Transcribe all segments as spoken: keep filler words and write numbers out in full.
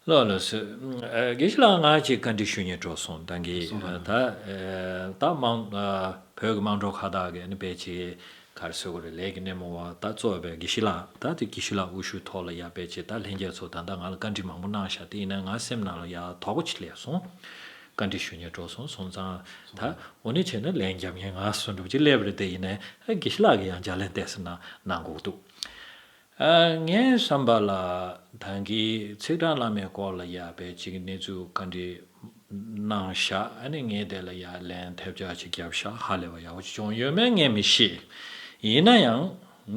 ལགས་ལགས་སོ། ཨ། དགེ་བཤེས་ལགས་ང་ཅིག་བཀའ་འདྲི་ཞུ་སྙིང་འདོད་སོང་། ད་གིན་སོང་ད། ད་ཨ། ད་དམངས་ཨ། བོད་ཀྱི་དམངས་ཁྲོད་ཁ་བརྡ་གི་ཨ་ནི་དཔེ་ཅིག་ག་རེ་ཟེར་དགོས་རེད། ལས་ཀྱི་སྣེ་མོ་བ་ད་གཙོ་བའི་དགེ་བཤེས་ལགས། ད་དེ་དགེ་བཤེས་ལགས་དབུ་བཞུགས་ཐོག་ལ་ཡ་དཔེ་ཅིག་ད་ལྷན་རྒྱས་ཚོ་ད་ལྟ་ང་ལ་བཀའ་འདྲི་མང་པོ་གནང་ཤག་དེ་ཡིན་ན་ང་སེམས་ནང་ལ་ཡ་དོགས་པ་ཅིག་སླེབས་སོང་། བཀའ་འདྲི་ཞུ་སྙིང་འདོད་སོང་། སོང་ཙང་ད་འོ་ནི་བྱས་ན་ལན་རྒྱབ་མཁན་ང་སུ་འདྲ་པོ་ཅིག་སླེབས་རེད། དེ་ཡིན་ན་ཨ་དགེ་བཤེས་ལགས་ཀྱིས་ཡང་ལྗགས་ལན་ཏོག་ཙམ་གནང་གནང་དགོས་འདུག་ཨ། ངའི་བསམ་པ་ལ་ད་གིན་ཚེག་དྲག་བླ་མའི་སྐོར་ལ་ཡ་དཔེ་ཅིག་གནས་ཚུལ་བཀའ་འདྲི་གནང་ཤག་ཨ་ནི་ངས་དེ་ལ་ཡ་ལན་ཐེབས་ཆག་ཅིག་བརྒྱབ་ཤག་ཧ་ལས་པ་ཡག་པོ་ཅིག་བྱུང་ཡོད་མེད་ངས་མི་ཤེས། ཡིན་ན་ཡང་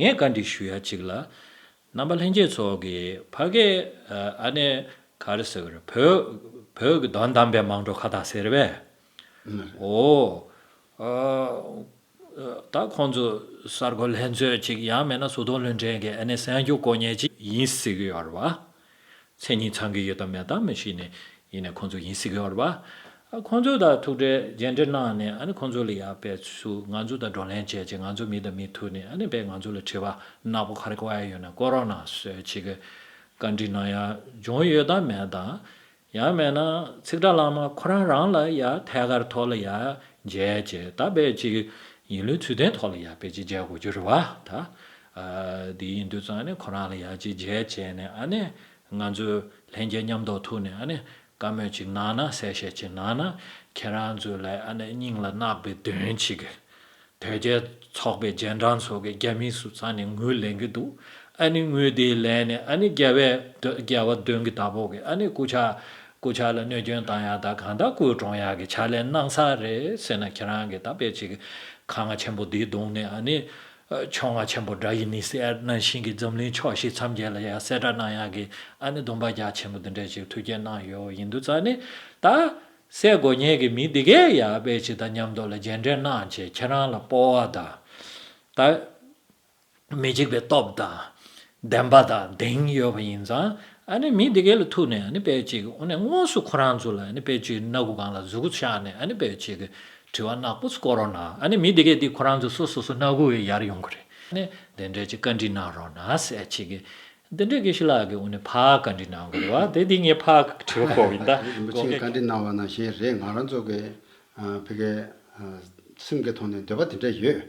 ངས་བཀའ་འདྲི་ཞུ་ཡ་ཅིག་ལ། རྣམ་པ་ལྷན་རྒྱས་ཚོ་གིས་ཕ་གིར་ཨ་ནི་ག་རེ་ཟེར་གི་རེད། བོད་བོད་ཀྱི་དོན་དམ་པའི་དམངས་ཁྲོད་ཁ་བརྡ་ཟེར་བས། ཨོ། ཨ། ད་ཁོང་ཚོ་གསར་འགོད་ལྷན་ཚོགས་ཅིག་ཡང་མིན་ན་བཟོ་ཚོང་ལྷུན་འབྲེལ་གྱི་ཨ་ནི་གསར་འགྱུར་བཀོད་མཁན་ཅིག་ཡིན་ཟེར་གི་ཡོད་རེད་བ། མཚན་ཉིད་ཚང་གི་ཡོད་དམ་མེད་དམ་མི་ཤེས་ནས་ཡིན་ནས་ཁོང་ཚོ་ཡིན་ཟེར་གི་ཡོད་རེད་བ། ཨ། ཁོང་ཚོ་དང་ཐུག་འཕྲད་མཇལ་འཕྲད་གནང་ནས་ཨ་ནི་ཁོང་ཚོ་ལ་ཡ་དཔེ་ཚུར་ང་ཚོ་དང་བགྲོ་གླེང་བྱས་བྱས་ང་ཚོ་མི་དང་མི་ཐུག་ནས་ཨ་ནི་དཔེ་ང་ཚོ་ལ་དྲི་བ་ནག་པོ་ག་རེ་བཀོད་ཡ་ཡོད་ན་བཀོད་རོགས་གནང་ཟེར་ཅིག་གི་བཀའ་འདྲི་གནང་ཡ་བྱུང་ཡོད་དམ་མེད་དམ། ཡང་མིན་ན་ཚེག་དྲག་བླ་མ་ཁོ་རང་རང་ལ་ཡ་ཐད་ཀར་ཐོག་ལ་ཡ་མཇལ་བྱས་ད་དཔེ་ཅིག་ཡིན་ལུགས་ཚུལ་ལྡན་ཐོག་ལ་ཡ་དཔེ་ཅིག་མཇལ་དགོས་རྒྱུ་རེད་བ། ད་ཨ། དེ་ཡིན་དུས་ཙང་ནས་ཁོ་རང་ལ་ཡ་ཅིག་མཇལ་བྱས་ནས་ཨ་ནི་ང་ཚོ་ལྷན་རྒྱས་མཉམ་དུ་ཐུག་ནས་ཨ་ནི་བཀའ་མོལ་ཅིག་གནང་ན་གསལ་བཤད་ཅིག་གནང་ན་ཁྱེད་རང་ཚོ་ལ་ཨ་ནི་སྙིང་ལ་བརྣག་པའི་དོན་ཅིག་དོལ་རྒྱལ་ཚོགས་པའི་རྗེས་འབྲང་ཚོ་གི་རྒྱ་མི་སུ་ཚང་ནས་དངུལ་ལེན་གི་འདུག་ཨ་ནི་དངུལ་དེ་ལེན་ནས་ཨ་ནི་རྒྱལ་བའི་རྒྱལ་བ་དོན་གྱི་བདག་པོ་གི་ཨ་ནི་སྐུ་ཕྱྭ་སྐུ་ཕྱྭ་ལ་གནོད་སྐྱོན་བཏང་ཡ་ད་གང་ལྟར་སྐུ་གྲོངས་ཡ་གི་ཕྱག་ལས་གནང་ས་རེད་ཟེར་ན་ཁྱེད་རང་གི་ད་དཔེ་ཅིག་ཁ་ང་ཆེན་པོ་འདི་བརྡུངས་ནས་ཨ་ནི་ཆོ་ང་ཆེན་པོ་དགྲ་ཡི་ནི་ཟེར་ནང་བཞིན་གྱི་འཛམ་གླིང་ཕྱོགས་བཞི་མཚམས་བརྒྱད་ལ་ཡ་གསལ་བསྒྲགས་གནང་ཡ་གི་ཨ་ནི་སྡོམ་པ་རྒྱ་ཆེན་པོ་འདི་འདྲ་ཅིག་ཐུགས་བསྐྱེད་གནང་ཡོད། ཡིན་དུས་ཙང་ནི་ད། སེ་གོ་ཉེ་གི་མི་འདི་གས་ཡ་དཔེ་ཅིག་དང་མཉམ་དུ་ལ་མཇལ་འཕྲད་གནང་བྱས་ཁྱེད་རང་ལ་སྤོབས་པ་དང་། ད་མི་འཇིགས་པའི་སྟོབས་དང་། བདེན་པ་དང་ལྡན་ཡོད་པ་ཡིན་ཙང་ཨ་ནི་མི་འདི་གས་ལ་ཐུག་ནས་ཨ་ནི་དཔེ་ཅིག་ཨ་ནི་དངོས་སུ་ཁོ་རང་ཚོ་ལ་ཨ་ནི་དཔེ་ཅིག་སྣ་ཁུག་སྒང་ལ་མཛུ་གུ་བཞག་ནས་ཨ་ནི་དཔེ་ཅིག་དྲི་བ་ནག་པོ་བཀོད་རོགས་གནང་། ཨ་ནི་མི་འདི་གས་འདི་ཁོ་རང་ཚོ་སོ་སོ་སོ་སྣ་ཁུག་ཡར་ཡོང་གི་རེད། ཨ་ནི་དེ་འདྲས་ཅིག་བཀའ་འདྲི་གནང་རོགས་གནང་ཟེར་ཅིག་གི་འདི་འདྲའི་དགེ་བཤེས་ལགས་ཀྱིས་འོ་ནི་ཕར་བཀའ་འདྲི་གནང་དགོས་རེད་བ། དེ་འདི་ངས་ཕར་དྲི་བ་གོ་ཡིན་ད། རིན་པོ་ཆེས་བཀའ་འདྲི་གནང་བ་ནང་བཞིན་རེད། ང་རང་ཚོ་གི་ཨ་ཕ་གི་ཨ་སེམས་ཀྱི་ཐོག་ནས་འདོད་པ་དེ་འདྲ་ཡོད།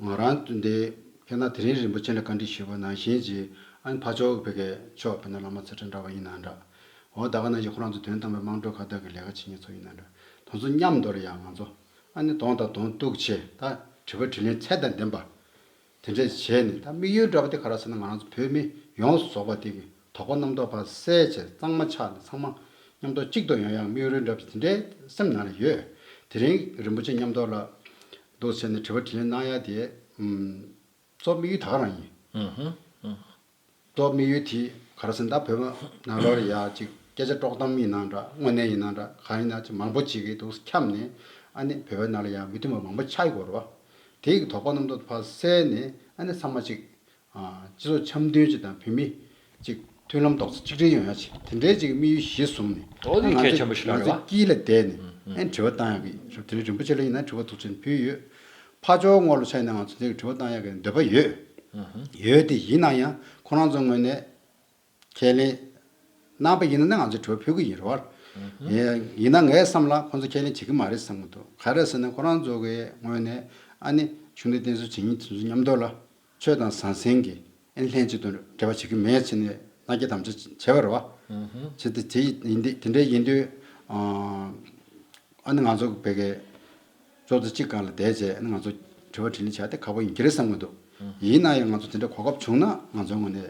ང་རང་ཚོ་འདི་ཁྱེད་རང་དེ་རིང་རིན་པོ་ཆེ་ལ་བཀའ་འདྲི་ཞུས་པ་ནང་བཞིན་གྱི་ཨ་ནི་ཕར་ཕྱོགས་ཀྱི་ཕ་གི་ཕྱོགས་དཔེར་ན་བླ་མ་ཚེ་བཀྲ་འདྲ་བ་ཡིན་ན་འདྲ། འོ་ད་ག་ནང་བཞིན་ཁོ་རང་ཚོ་དོན་དམ་པའི་དམངས་ཁྲོད་ཁ་བརྡ་གི་ལས་ཀ་བྱེད་མཁན་ཚོ་ཡིན་ན་འདྲ། དེ་ཚོ་མཉམ་དུ་ལ་ཡང་ང་ཚོ་ཨ་ནི་གདོང་དང་གདོང་གཏུག་བྱས་ད་དྲི་བ་དྲིས་ལན་ཚད་དང་ལྡན་པ། དེ་འདྲས་བྱས་ནས་ད་དམིགས་ཡུལ་འདྲ་པོ་དེ་ག་རེ་ཟེར་ན་ང་རང་ཚོ་བོད་མི་ཡོངས་སུ་རྫོགས་པ་དེ་གི་དོགས་པ་རྣམ་རྟོག་ཕར་བསལ་བྱས་གཙང་མ་ཆགས་ནས་ཚང་མ་མཉམ་དུ་གཅིག་ཏུ་ཡོང་ཡག་དམིགས་ཡུལ་འདྲ་པོ་དེ་འདྲས་སེམས་ནང་ལ་ཡོད། དེ་རིང་རིན་པོ་ཆེ་མཉམ་དུ་ལ་འདུག་བྱས་ནས་དྲི་བ་དྲིས་ལན་གནང་ཡག་དེ་ཨམ་གཙོ་དམིགས་ཡུལ་ད་ག་རང་ཡིན། ཨུ་ཧུ། ཨུ་ཧུ། གཙོ་དམིགས་ཡུལ་དེ་ག་རེ་ཟེར་ན་ད་བོད་པ་ནང་ལོགས་ལ་ཡ་ཅིག་སྐད་ཆ་དཀྲོག་གཏམ་ཡིན་ན་འདྲ་དངོས་གནས་ཡིན་ན་འདྲ་གང་ཡིན་ན་ཅིག་མང་པོ་ཅིག་གིས་འདུག་འཁྱམས་ནས་ཨ་ནི་བོད་པའི་ནང་ལ་ཡ་མི་མཐུན་པ་མང་པོ་ཆགས་ཡོད་རེད་བ། དེ་གི་དོགས་པ་རྣམ་རྟོག་ཕར་བསལ་ནས་ཨ་ནི་ཚང་མ་ཅིག་ཨ་སྤྱི་ཚོགས་འཆམ་མཐུན་ཅིག་དང་བོད་མི་ཅིག་མཐུན་ལམ་རྡོག་རྩ་གཅིག་སྒྲིལ་ཡོང་ཡ་ཅིག་དེ་འདྲའི་ཅིག་དམིགས་ཡུལ་གཞིར་བཟུང་ནས་འོ་དེ་ཨ་ང་གལ་ཚོ་ཆེན་པོ་ཞིག་ང་རེད་ཚོ་བ། དཀྱིལ་ལ་བསྡད་ནས་ཨ་ནི་དྲི་བ་བཏང་ཡག་གི་རེད། དེ་རིང་རིན་པོ་ཆེ་ལ་ཡིན་ན་དྲི་བ་ཐུགས་ཆེན་ཕུལ་ཡོད། ཕར་ཕྱོགས་ངོས་ལ་ཆ་ཡིན་ན་ང་ཚོ་འདི་གི་དྲི་བ་བཏང་ཡག་གི་འདོད་པ་ཡོད། ཡོད་དེ་ཡིན་ན་ཡང་ཁོ་རང་ཚོ་ངོས་ནས་ཁས་ལེན་གནང་པ་ཡིན་ན་ང་ཚོས་དྲི་བ་ཕུལ་གི་ཡིན་རེད་བ། ཡིན་ཡིན་ན་ངའི་བསམ་ལ་ཁོང་ཚོ་ཁས་ལེན་བྱེད་ཀྱི་མ་རེད་བསམ་གི་འདུག་ག་རེ་ཟེར་ན་ཁོ་རང་ཚོ་གི་ངོས་ནས་ཨ་ནི་གཞུང་འབྲེལ་བསྟེན་གསོལ་བྱེད་མཁན་དེ་ཚོ་མཉམ་དུ་ལ་ཆོས་དང་ཟང་ཟིང་གི་ཨ་ནི་ལྷན་ཅིག་ཏུ་འབྲེལ་བ་བྱེད་ཀྱི་མེད་ཟེར་ནས་མནའ་སྐྱེལ་དམ་བཅའ་བྱས་པ་རེད་བ། བྱས་ཏེ་དེ་ཡིན་དུས་དེ་འདྲ་ཡིན་དུས་ཨ། ཨ་ནི་ང་ཚོ་ཕ་གི་ཅོག་ཙེ་གཅིག་སྒང་ལ་བསྡད་བྱས་ཨ་ནི་ང་ཚོ་དྲི་བ་དྲིས་ལན་བྱ་དེ་ཁག་པོ་ཡིན་གྱི་རེད་བསམ་གྱི་འདུག་ཡིན་ན་ཡང་ང་ཚོ་དེ་འདྲ་གོ་སྐབས་བྱུང་ན་ང་ཚོའི་ངོས་ནས་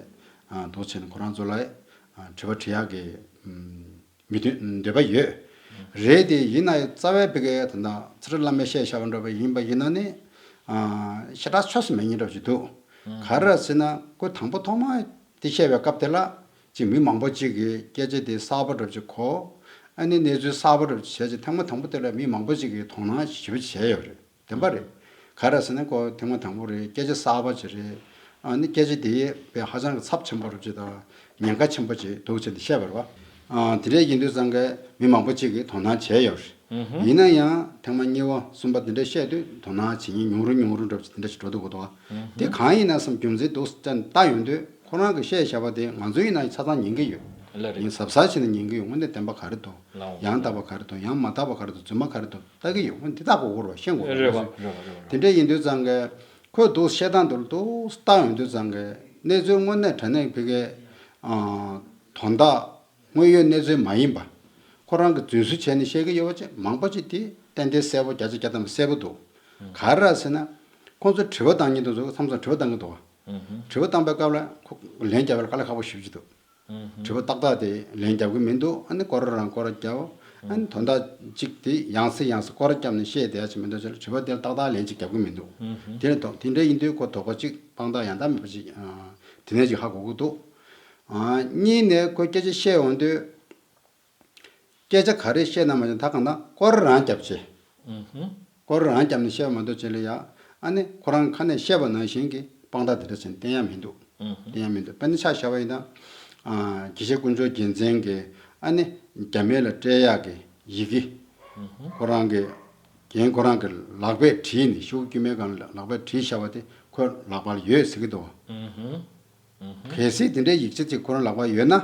འདུག་བྱས་ནས་ཁོ་རང་ཚོ་ལ་དྲི་བ་དྲི་ཡག་གི་མི་འདོད་འདོད་པ་ཡོད་རེད་དེ། ཡིན་ན་ཡང་རྩ་བའི་ཕ་གི་ད་ལྟ་ཚེ་རིང་བླ་མས་བཤད་བཞག་པ་འདྲ་པ་ཡིན་པ་ཡིན་ན་ནི་ཞེ་དྲག་ཆོས་སུ་མེད་མཁན་འདྲ་པོ་ཞིག་འདུག་ག་རེ་ཟེར་ན་ཁོས་དང་པོ་ཐོག་མ་དེ་བཤད་པའི་སྐབས་དེ་ལ་ཅིག་མི་མང་པོ་ཅིག་གིས་སྐད་ཆ་དེ་གསར་པ་འདྲ་པོ་ཅིག་གོ། ཨ་ནི་གནས་ཚུལ་གསར་པ་འདྲ་པོ་ཅིག་བྱས་ཅིག་ཐེངས་མ་དང་པོ་དེ་ལ་མི་མང་པོ་ཅིག་གིས་དོ་སྣང་ཞེ་པོ་བྱས་ཡོད་རེད། བདེན་པ་རེད། ག་རེ་ཟེར་ན་ཁོ་ཐེངས་མ་དང་པོ་རེད། སྐད་ཆ་གསར་པ་ཅིག་རེད། ཨ་ནི་སྐད་ཆ་དེ་དཔེ་ཧ་ཅང་གི་ཚབས་ཆེན་པོ་འདྲ་པོ་ཅིག་དང་ཉེན་ཁ་ཆེན་པོ་ཅིག་འདུག་བྱས་ཏེ་བཤད་པ་རེད་བ། ཨ་དེ་འདྲ་ཡིན་དུས་ཙང་གི་མི་མང་པོ་ཅིག་གིས་དོ་སྣང་བྱས་ཡོད་རེད། ཡིན་ན་ཡང་ཐེངས་མ་གཉིས་པ་གསུམ་པ་དེ་འདྲ་བཤད་དུས་དོ་སྣང་བྱེད་མཁན་ཉུང་རུ་ཉུང་རུ་འདྲ་པོ་ཅིག་དེ་འདྲ་ཞིག་འགྲོ་འདུག་གོ་དོ། དེ་གང་ཡིན་ན་བསམ་རྒྱུ་མཚན་འདུག་ཅན་ལྟ་ཡོང་དུས་ཁོ་རང་གིས་བཤད་བཞག་པ་དེ་ང་ཚོ་ཡིན་ན་ཆ་ཚང་ཉན་གྱི་ཡོད། ལ་རེད། ཡིན་གཟབ་གཟབ་བྱས་ནས་ཉན་གྱི་ཡོད། དངོས་གནས་བདེན་པ་ག་རེ་འདུག་ལའོ། ཡང་དག་པ་ག་རེ་འདུག་ཡང་མ་དག་པ་ག་རེ་འདུག་རྫུན་མ་ག་རེ་འདུག་ལྟ་གི་ཡོད། དངོས་གནས་འདི་ལྟ་དགོས་སྐོར་བ་ཤེས་དགོས་རེད་བ། རེད་བ། རེད་བ། རེད་བ། དེ་འདྲའི་ཡིན་དུས་ཙང་གི་ཁོས་འདུག་བཤད་སྟངས་འདུག་ལ་འདུག་ལྟ་ཡོང་དུས་ཙང་གི་གནས་ཚུལ་དངོས་གནས་དྲང་གནས་ཕ་གིའི་དོན་དག་དངོས་ཡོད་གནས་ཚུལ་མ་ཡིན་པ། ཁོ་རང་གི་རྫུན་བཟོ་བྱས་ནས་བཤད་ཀྱི་ཡོད་པ་ཅིག་མང་པོ་ཅིག་དེ་ཏན་ཏན་གསལ་པོ་བརྒྱ་ཆ་བརྒྱ་ཐམ་པ་གསལ་པོ་འདུག་ག་རེ་རེད་ཟེར་ན། ཁོང་ཚོ་དྲི་བ་བཏང་མཁན་དེ་ཚོ་མཚམས་མཚམས་དྲི་བ་བཏང་གི་འདུག་བ། དྲི་བ་བཏང་པའི་སྐབས་ལ་ཁོ་ལན་རྒྱབ་པ་ལ་དཀའ་ལས་ཁག་པོ་ཞེ་པོ་ཅིག་འདུག་དྲི་བ་ཏག་ཏག་དེ་ལན་རྒྱབ་ཀྱི་མི་འདུག་ཨ་ནི་སྐོར་ར་རང་སྐོར་ར་རྒྱབ། ཨ་ནི་དོན་དག་གཅིག་དེ་ཡང་སེ་ཡང་སེ་སྐོར་ར་རྒྱབ་ནས་བཤད་བསྡད་ཡ་ཅིག་མི་འདུག་ཅེས་ལ་དྲི་བ་དེ་ལ་ཏག་ཏག་ལན་ཅིག་རྒྱབ་ཀྱི་མི་འདུག་དེ་ནི་དོ་དེ་འདྲ་ཡིན་དུས་ཁོ་དོགས་པ་གཅིག་དཔང་རྟགས་ཡང་དག་མེད་པ་ཅིག་དེ་ནས་ཅིག་ཧ་གོ་གི་འདུག་གཉིས་ནས་ཁོས་སྐད་ཆ་བཤད་ཡོང་དུས། སྐད་ཆ་ག་རེ་བཤད་ན་མ་བྱུང་ད་གང་ལྟར་སྐོར་རང་རྒྱབ་བྱས། སྐོར་རང་རྒྱབ་ནས་བཤད་པ་མ་གཏོགས་བྱས་ལ་ཡ། ཨ་ནི་ཁོ་རང་ཁ་ནས་བཤད་པ་ནང་བཞིན་གྱི་དཔང་རྟགས་དེ་འདྲ་བྱས་ནས་བསྟན་ཡ་མི་འདུག་བསྟན་ཡ་མི་འདུག་དཔེར་ན་ཆ་བཞག་པ་ཡིན་ན། དགེ་བཤེས་དཀོན་མཆོག་རྒྱལ་མཚན་གྱིས་ཨ་ནི་རྒྱ་མི་ལ་སྤྲད་ཡག་གི་ཡི་གེ་ཁོ་རང་གི་རྒན་ཁོ་རང་གི་ལག་པས་བྲིས་ནས་ཤོག་དཀྱུས་མའི་སྒང་ལ་ལག་པས་བྲིས་བཞག་པ་དེ་ཁོའི་ལག་པར་ཡོད་ཟེར་གྱི་འདུག་བ། གལ་སྲིད་དེ་འདྲའི་ཡིག་ཆ་ཅིག་ཁོ་རང་ལག་པར་ཡོད་ན།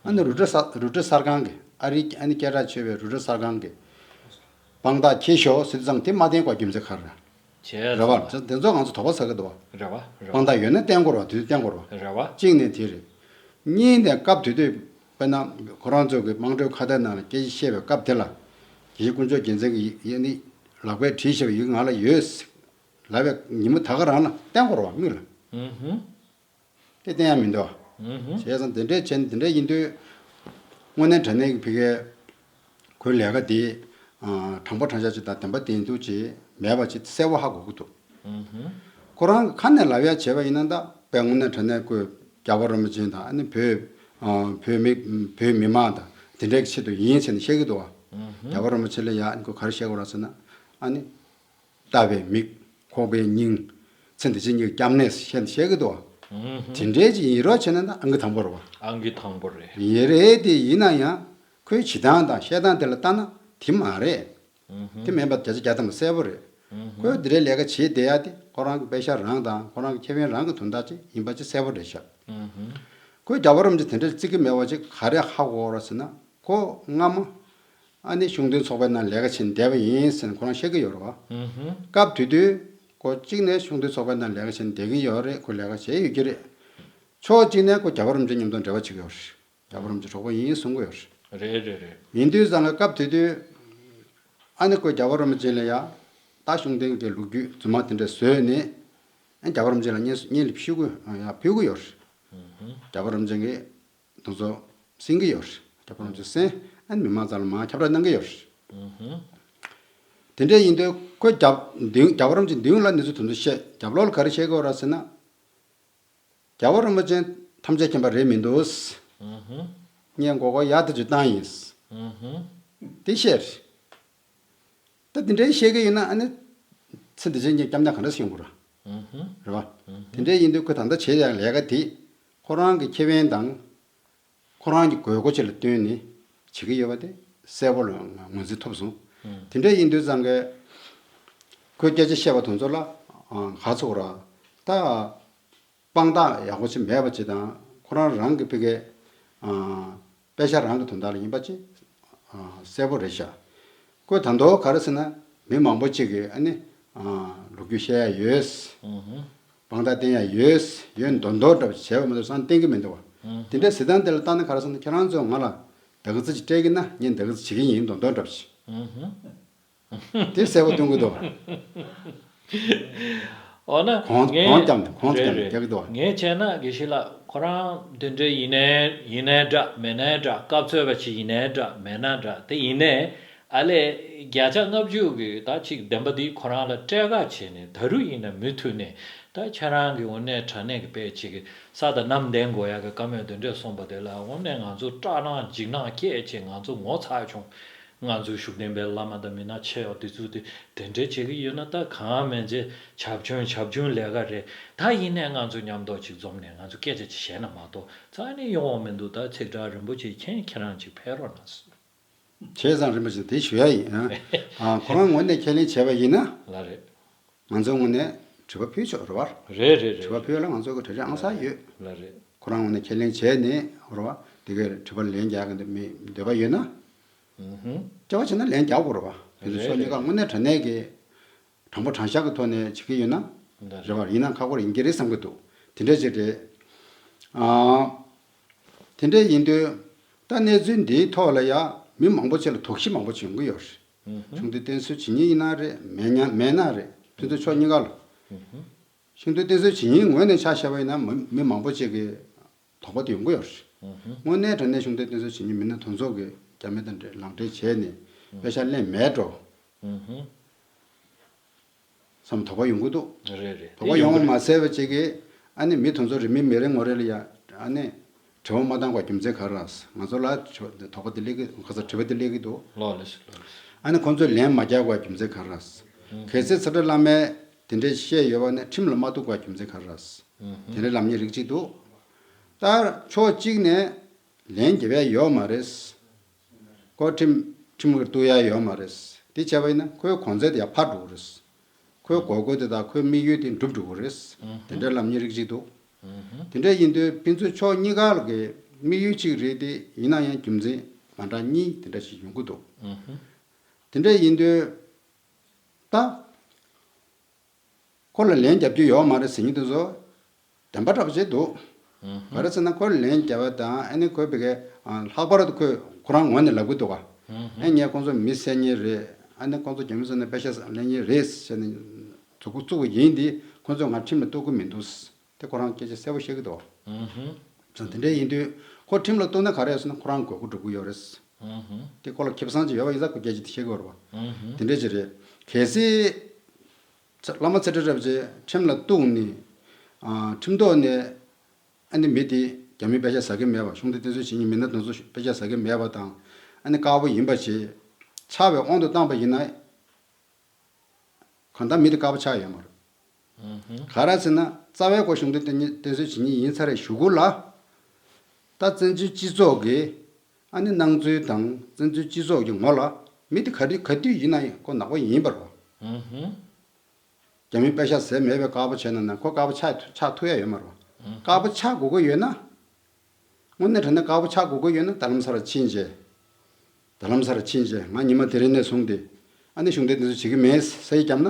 ཨ་ནི་རུ་ཏྲ་གསར་རུ་ཏྲ་གསར་ཁང་གི་ཨ་རིའི་ཨ་ནི་སྐད་གྲགས་ཆོད་པའི་རུ་ཏྲ་གསར་ཁང་གི་དཔང་རྟགས་འཁྱེར་ཤོག་ཟེར་དུས་ཙང་དེ་མ་བསྟན་དགོས་རྒྱུ་མཚན་ག་རེ་རེད། བྱས་རེད་བ། ཙང་དེ་ཚོ་ང་ཚོ་དོགས་པ་ཟ་གི་འདུག་བ། རེད་བ། རེད་བ། དཔང་རྟགས་ཡོད་ན་བསྟན་དགོས་རེད་བ། དེ་བསྟན་དགོས་རེད་བ། རེད་བ། གཅིག་ནས་དེ་རེད། གཉིས་ནས་སྐབས་དེ་དུས་དཔེར་ན་ཁོ་རང་ཚོ་གི་དམངས་ཁྲོད་ཁ་བརྡའི་ནང་ལ་སྐད་ཆ་བཤད་པའི་སྐབས་དེ་ལ་དགེ་བཤེས་དཀོན་མཆོག་རྒྱལ་མཚན་གྱི་ཡི་ཡི་ནི་ལག་པས་བྲིས་བཞག་པའི་ཡི་གེ་ང་ལ་ཡོད་ཟེར་ལབ་པའི་ཉིན་མོ་ད་ག་རང་ལ་བསྟན་དགོས་རེད་བ་མིག་ལ། ཨུ་ཧུ། དེ་བསྟན་ཡ་མི་འདུག་བ། ཨུ་ཧུ། བྱས་ཙང་དེ་འདྲས་བྱས་ནས་དེ་འདྲས་ཡིན་དུས། དངོས་གནས་དྲང་གནས་ཀྱི་ཕ་གིའི་ཁོའི་ལས་ཀ་དེ་དྲང་པོ་དྲང་བཞག་ཅིག་དང་བདེན་པ་བདེན་ཐུག་ཅིག་མེད་པ་ཅིག་གསལ་པོ་ཧ་གོ་གི་འདུག་ཁོ་རང་གི་ཁ་ནས་ལབ་ཡ་བྱས་པ་ཡིན་ན་ད་དཔེ་དངོས་གནས་དྲང་གནས་ཁོས་རྒྱལ་བ་རིན་པོ་ཆེ་དང་ཨ་ནི་བོད་བོད་མི་བོད་མི་མང་དང་དེ་འདྲའི་ཆེད་དུ་ཡིན་ཟེར་ནས་བཤད་ཀྱི་འདུག་བ། རྒྱལ་བ་རིན་པོ་ཆེ་ལ་ཡ་ཨ་ནི་ཁོས་ག་རེ་བཤད་དགོས་རེད་ཟེར་ན། ཨ་ནི། ལྟ་བའི་མིག་ཁོག་པའི་སྙིང་། ཚེ་འདི་ཕྱི་གཉིས་ཀྱི་སྐྱབས་གནས་ཞེས་བཤད་ཀྱི་འདུག་བ། དེ་འདྲའི་ཅིག་ཡིན་རོགས་བྱས་ན་ད་ཨང་ཀི་དང་པོ་རེད་བ། ཨང་ཀི་དང་པོ་རེད། ཡིན་རེད་དེ་ཡིན་ན་ཡང་ཁོའི་བྱེད་སྟངས་དང་བཤད་སྟངས་དེ་ལ་ལྟ་ན་དེ་མ་རེད། དེ་མིན་པ་བརྒྱ་ཆ་བརྒྱ་ཐམ་པ་གསལ་པོ་རེད། ཁོས་དེ་འདྲའི་ལས་ཀ་བྱེད་བསྡད་ཡ་དེ་ཁོ་རང་གི་པེ་ཤག་རང་དང་ཁོ་རང་གི་ཁེ་ཕན་རང་གི་དོན་དག་ཅིག་ཡིན་པ་ཅིག་གསལ་པོ་རེད་ཤག་ཁོས་རྒྱལ་བ་རིན་པོ་ཆེ་དེ་འདྲ་བརྩི་གི་མེད་པ་ཅིག་ག་རེ་ཧ་གོ་ར་ཟེར་ན་ཁོ་སྔ་མོ། ཨ་ནི་གཞུང་དོན་ཚོགས་པའི་ནང་ལས་ཀ་བྱེད་བསྡད་པ་ཡིན་ཟེར་ནས་ཁོ་རང་བཤད་ཀྱི་ཡོད་རེད་བ། སྐབས་དེ་དུས་ཁོ་གཅིག་ནས་གཞུང་དོན་ཚོགས་པའི་ནང་ལས་ཀ་བྱེད་བསྡད་ཀྱི་ཡོད་རེད། ཁོ་ལས་ཀ་བྱས་ཡོད་ཀྱི་རེད། ཕྱོགས་གཅིག་ནས་ཁོ་རྒྱལ་བ་རིན་པོ་ཆེ་མཉམ་དུ་འབྲེལ་བ་བྱེད་ཀྱི་ཡོད་རེད། རྒྱལ་བ་རིན་པོ་ཆེ་གྲོགས་པོ་ཡིན་གསུང་གི་ཡོད་རེད། རེད་རེད་རེད། ཡིན་དུས་ཙང་གི་སྐབས་དེ་དུས་ཨ་ནི་ཁོ་རྒྱལ་བ་རིན་པོ་ཆེ་ལ་ཡ་ད་གཞུང་དོན་གྱི་ལོ་རྒྱུས་རྫུན་མ་དེ་འདྲ་བཟོས་ནས་ཨ་རྒྱལ་བ་རིན་པོ་ཆེ་ལ་སྙན་སྙན་ལེབ་ཕུལ་གི་ཡ་ཕུལ་གི་ཡོད་རེད། རྒྱལ་བ་རིན་པོ་ཆེ་གིས། དེ་ཚོ་གསན་གྱི་ཡོད་རེད། རྒྱལ་བ་རིན་པོ་ཆེ་གསན། ཨ་ནི་མི་མང་ཚང་ལ་མར་ཁྱབ་བསྒྲགས་གནང་གི་ཡོད་རེད། དེ་འདྲ་ཡིན་དུས་ཁོས་རྒྱབ་མདུན་རྒྱལ་བ་རིན་པོ་ཆེ་མདུན་ལ་གནས་ཚུལ་དེ་ཚོ་བཤད། རྒྱབ་ལོགས་ལ་ག་རེ་བཤད་ཀྱི་ཡོད་རེད་ཟེར་ན། རྒྱལ་བ་རིན་པོ་ཆེ་ཐམས་ཅད་མཁྱེན་པ་རེད་མི་འདུག་སྙད་མགོ་སྐོར་ཡག་ཏུ་ཅིག་བཏང་ཡིན། དེ་བཤད་རེད། ད་དེ་འདྲའི་བཤད་ཀྱི་ཡིན་ན་ཨ་ནི། ཚེ་འདི་ཕྱི་གཉིས་སྐྱབས་གནས་ག་འདྲ་སེ་ཡོང་གི་རེད། རེད་བ། དེ་འདྲའི་ཡིན་དུས་ཁོས་ད་ལྟ་བྱེད་ཡག་ལས་ཀ་དེ། ཁོ་རང་གི་ཁེ་ཕན་དང་། ཁོ་རང་གི་དགོས་མཁོ་ཅིག་ལ་བསྟུན་ནས་བྱེད་ཀྱི་ཡོད་པ་དེ་གསལ་པོ་ལ་ངོས་འཛིན་ཐུབ་སོང་། དེ་འདྲ་ཡིན་དུས་ཙང་གི་ཁོས་སྐད་ཆ་བཤད་པ་དེ་ཚོ་ལ་ག་ཚོད་ར་ད་དཔང་རྟགས་ཡག་པོ་ཅིག་མེད་པ་ཅིག་དང་ཁོ་རང་རང་གི་ཕ་གི་པེ་ཤག་རང་གི་དོན་དག་ལ་ཡིན་པ་ཅིག་གསལ་པོ་རེད་ཤག་ཁོས་ད་དུང་ག་རེ་ཟེར་ན་མི་མང་པོ་ཅིག་གིས་ཨ་ནི་ལོ་རྒྱུས་བཤད་ཡ་ཡོད། དཔང་རྟགས་བསྟན་ཡ་ཡོད། ཡོད་མདོག་མདོག་འདྲ་པོ་བྱས་པ་མ་གཏོགས་བསམ་བསྟན་གྱི་མི་འདུག་བ། དེ་འདྲའི་ཟེར་སྟངས་དེ་ལ་བལྟས་ན་ག་རེ་ཟེར་ན་ཁྱེད་རང་ཚོས་ང་ལ་དགག་ཚིག་ཅིག་སྤྲད་ཀྱི་ན་ངས་དགག་ཚིག་བྱེད་ཀྱི་ཡིན་མདོག་མདོག་འདྲ་པོ་ཞིག་དེ་གསལ་པོ་སྟོན་གྱི་འདུག་བ། འོ་ན་གོང་ངས་གོང་བརྒྱབ་ནས་གོང་ཚོད་རེད་རེད། རྒྱག་གི་འདུག་བ། ངས་བྱས་ན་དགེ་བཤེས་ལགས་ཁོ་རང་དེ་འདྲ་ཡིན་ནའི་ཡིན་ནའི་འདྲ་མེད་ནའི་འདྲ་སྐབས་འཚོལ་བ་ཞིག་ཡིན་ནའི་འདྲ་མེད་ན་འདྲ་དེ་ཡིན་ནའི། ཨ་ལས། བརྒྱ་ཆ་ལྔ་བཅུ་གི་ད་ཅིག་བདེན་པ་འདི་ཁོ་རང་ལ་སྤྲད་ག་བྱས་ནས་ད་རུང་ཡིན་ན་མུ་མཐུད་ནས་ད་ཁྱེད་རང་གི་དངོས་གནས་དྲང་གནས་ཀྱི་དཔེ་ཅིག་གི་ས་དང་གནམ་བདེན་དགོས་ཡ་གི་བཀའ་མོལ་འདི་འདྲས་གསུངས་པ་དེ་ལ་དངོས་གནས་ང་ཚོ་སྐྲག་སྣང་འཇིགས་སྣང་སྐྱེས་བྱས་ང་ཚོ་ངོ་ཚ་བྱུང་། ང་ཚོའི་ཤུགས་ལྡན་པའི་བླ་མ་དང་མི་སྣ་ཆེ་བ་འདི་ཚོ་དེ་དེ་འདྲས་བྱེད་ཀྱི་ཡོད་ན་ད་གང་མེད་ཚེ་བྱབ་ཆུང་བྱབ་ཆུང་ལས་ཀ་རེད། ད་ཡིན་ནས་ང་ཚོ་མཉམ་དུ་ཅིག་འཛོམས་ནས་ང་ཚོ་སྐད་ཆ་ཅིག་བཤད་ན་མ་གཏོགས་རྩ་ནས་ཡོང་བ་མི་འདུག་ད་ཚིག་གྲགས་རིན་པོ་ཆེ་མཁྱེན་ཁྱེད་རང་ཅིག་ཕེབས་རོགས་གནང་། བྱས་ཙང་རིན་པོ་ཆེ་དེ་ཞུ་ཡ་ཡིན། ཨ། ཨ། ཁོ་རང་ངོས་ནས་ཁས་ལེན་བྱས་པ་ཡིན་ན། ལ་རེད། ང་ཚོའི་ངོས་ནས་དྲི་བ་ཕུལ་ཆོག་རེད་བ། རེད་རེད་རེད། དྲི་བ་ཕུལ་ལ་ང་ཚོ་གི་གྲ་སྒྲིག་ཨང་གསར་ཡོད། ལ་རེད། ཁོ་རང་ངོས་ནས་ཁས་ལེན་བྱས་ནས་རེད་བ། དེ་གའི་དྲི་བར་ལན་རྒྱག་གི་འདོད་མི་འདོད་པ་ཡོད་ན། ཨུ་ཧུམ། སྐྱེ་བ་བྱས་ན་ལན་རྒྱག་དགོས་རེད་བ། དེ་ཚོ་ཕྱོགས་གཉིས་ཀ་དངོས་གནས་དྲང་གནས་ཀྱི་དྲང་པོ་དྲང་བཞག་གི་ཐོག་ནས་བྱེད་ཀྱི་ཡོད་ན། རེད་བ། ཡིན་ན་ཁག་པོ་ཡིན་གྱི་རེད་བསམ་གྱི་འདུག་དེ་འདྲ་ཅིག་རེད། ཨ། དེ་འདྲ་ཡིན་དུས། ད་གནས་ཚུལ་འདིའི་ཐོག་ལ་ཡ་མི་མང་པོ་ཅིག་ལ་དོགས་གཞི་མང་པོ་ཅིག་ཡོང་གི་ཡོད་རེད། གཞུང་འབྲེལ་བསྟེན་གསོལ་བྱེད་མཁན་ཡིན་ན་རེད། མེད་ན་མེད་ན་རེད། དེ་ཚོ་ཕྱོགས་གཉིས་ཀ་ལ། གཞུང་འབྲེལ་བསྟེན་གསོལ་བྱེད་མཁན་ངོས་ནས་ཆ་བཞག་པ་ཡིན་ན་མི་མི་མང་པོ་ཅིག་གི་དོགས་པ་དེ་ཡོང་གི་ཡོད་རེད། དངོས་གནས་དྲང་གནས་གཞུང་འབྲེལ་བསྟེན་གསོལ་བྱེད་མཁན་མི་སྣ་དེ་ཚོ་གིས་རྒྱ་མི་དང་ལག་འབྲེལ་བྱས་ནས་དཔེ་ཆ་ལེན་མེད་འགྲོ་བསམ་དོགས་པ་ཡོང་གི་འདུག་རེད་རེད། དོགས་པ་ཡོང་བ་མ་ཟད་པ་ཅིག་གིས། ཨ་ནི་མི་དེ་ཚོ་རིང་མིན་མི་རེ་ངོ་རེ་ལ་ཡ། ཨ་ནི་དྲི་བ་མ་བཏང་བའི་རྒྱུ་མཚན་ག་རེ་རེད། ང་ཚོ་ལ་དོགས་པ་དེ་སླེབས་ཀྱི། ཁ་སང་དྲི་བ་དེ་སླེབས་ཀྱི་འདུག་ལགས་ལགས་སོ། ལགས་ལགས་སོ། ཨ་ནི་ཁོང་ཚོས་ལན་མ་རྒྱག་པའི་རྒྱུ་མཚན་ག་རེ་རེད། གལ་སྲིད་ཚེ་བཀྲ་བླ་མས་དེ་འདྲས་བཤད་ཡོད་པ་ན་ཁྲིམས་ལ་མ་གཏུགས་པའི་རྒྱུ་མཚན་ག་རེ་རེད། དེ་འདྲའི་ལབ་མཁན་རིགས་གཅིག་འདུག་ད་ཕྱོགས་གཅིག་ནས་ལན་རྒྱབ་ཡ་ཡོད་མ་རེད། ཁོ་ཁྲིམས་ཁྲིམས་ལ་གཏུགས་ཡ་ཡོད་མ་རེད། དེ་བྱས་པ་ཡིན་ན་ཁོའི་གོ་མཚོན་དེ་ཡར་ཕར་འགྲོ་གི་རེད། ཁོའི་དགོས་མཁོ་དེ་དང་ཁོའི་དམིགས་ཡུལ་དེ་འགྲུབ་འགྲོ་གི་རེད། དེ་འདྲ་ལབ་མཁན་རིགས་གཅིག་འདུག་དེ་འདྲ་ཡིན་དུས་ཕན་ཚུན་ཕྱོགས་གཉིས་ཀ་ལ་གི་དམིགས་ཡུལ་གཅིག་རེད་དེ། ཡིན་ན་ཡང་རྒྱུ་མཚན་མ་འདྲ་གཉིས་དེ་འདྲ་ཞིག་ཡོང་གི་འདུག་དེ་འདྲ་ཡིན་དུས་ད། ཁོ་ལ་ལན་རྒྱབ་རྒྱུ་ཡོད་མ་རེད་ཟེར་མཁན་དེ་ཚོ་བདེན་པ་འདྲ་པོ་ཅིག་འདུག་ག་རེ་ཟེར་ན་ཁོ་ལ་ལན་རྒྱབ་པ་དང་། ཨ་ནི་ཁོས་བི་གའི་ལྷག་པར་དུ་ཁོས་ཁོ་རང་ངོས་ནས་ལབ་གི་འདུག་ག་ཨ་ངས་ཁོང་ཚོ་མི་བསད་མཁན་རེད། ཨ་ནི་ཁོང་ཚོ་རྒྱ་མི་ཚོ་ནས་པེ་ཤ་ལེན་མཁན་རེད་ཟེར་ནས་མཛུབ་གུ་བཙུགས་པ་ཡིན་དེ། ཁོང་ཚོས་ང་ཁྲིམས་ལ་གཏུག་གི་མི་འདུག་དེ་ཁོ་རང་སྐད་ཆ་གསལ་པོ་བཤད་ཀྱི་འདུག་ཨུ་ཧུམ། དེ་འདྲ་ཡིན་དུས་ཁོ་ཁྲིམས་ལ་གཏུགས་ན་ག་རེ་ཟེར་ན་ཁོ་རང་དགོས་མཁོ་འགྲོ་གི་ཡོད་རེད། ཨུ་ཧུམ། དེ་ཁོ་ལ་ཁེ་བཟང་ཅིག་ཡོད་པ་ཡིན་ཙང་ཁོ་སྐད་ཆ་དེ་བཤད་ཀྱི་ཡོད་རེད་པ། ཨུ་ཧུམ། དེ་འདྲ་ཅིག་རེད། གལ་སྲིད་བླ་མ་ཚེ་བཀྲ་རབ་རྗེ་ཁྲིམས་ལ་གཏུགས་ནས། ཨ། ཁྲིམས་ཐོག་ནས་ཨ་ནི་མི་དེ་རྒྱ་མིས་པེ་ཤ་ཟ་གི་མེད་པ། གཞུང་འབྲེལ་བསྟེན་གསོལ་བྱེད་མཁན་མི་སྣ་དེ་ཚོ་པེ་ཤ་ཟ་གི་མེད་པ་དང་། ཨ་ནི་དཀར་པོ་ཡིན་པ་ཞིག་ཆགས་པའི་དབང་དུ་བཏང་པ་ཡིན་ན། གང་ལྟར་མི་དེ་དཀར་པོ་ཆགས་ཡོད་མ་རེད། ག་རེ་ཟེར་ན་རྩ་བའི་ཁོ་གཞུང་འབྲེལ་བསྟེན་གསོལ་བྱེད་མཁན་ཡིན་ས་རེད་ཞུ་གི་ལ། ད་བཙན་བྱོལ་སྤྱི་ཚོགས་ཀྱི་ཨ་ནི་སྣང་ཚུལ་དང་བཙན་བྱོལ་སྤྱི་ཚོགས་ཀྱི་ངོ་ལ་མི་དེ་ག་དུས་ག་དུས་ཡིན་ན་ཁོ་ནག་པོ་ཡིན་པ་རེད་པ། རྒྱ་མིས་པེ་ཤ་ཟས་མེད་པའི་དཀར་པོ་བྱས་ན་ན་ཁོ་དཀར་པོ་ཆགས་ཆགས་ཐུབ་ཡ་ཡོད་མ་རེད་པ། དཀར་པོ་ཆགས་དགོས་ཀྱི་ཡོད་ན། དངོས་གནས་དྲང་གནས་དཀར་པོ་ཆགས་དགོས་ཀྱི་ཡོད་ན། ད་ལམ་སང་ཕྱིན་རྗེས། ད་ལམ་སང་ཕྱིན་རྗེས་ང་ཉི་མ་དེ་རིང་ནས་བཟུང་སྟེ་ཨ་ནི་གཞུང་འབྲེལ་བསྟེན་གསོལ་བྱེད་ཀྱི་མེད་ཟེར་བརྒྱབ་ན།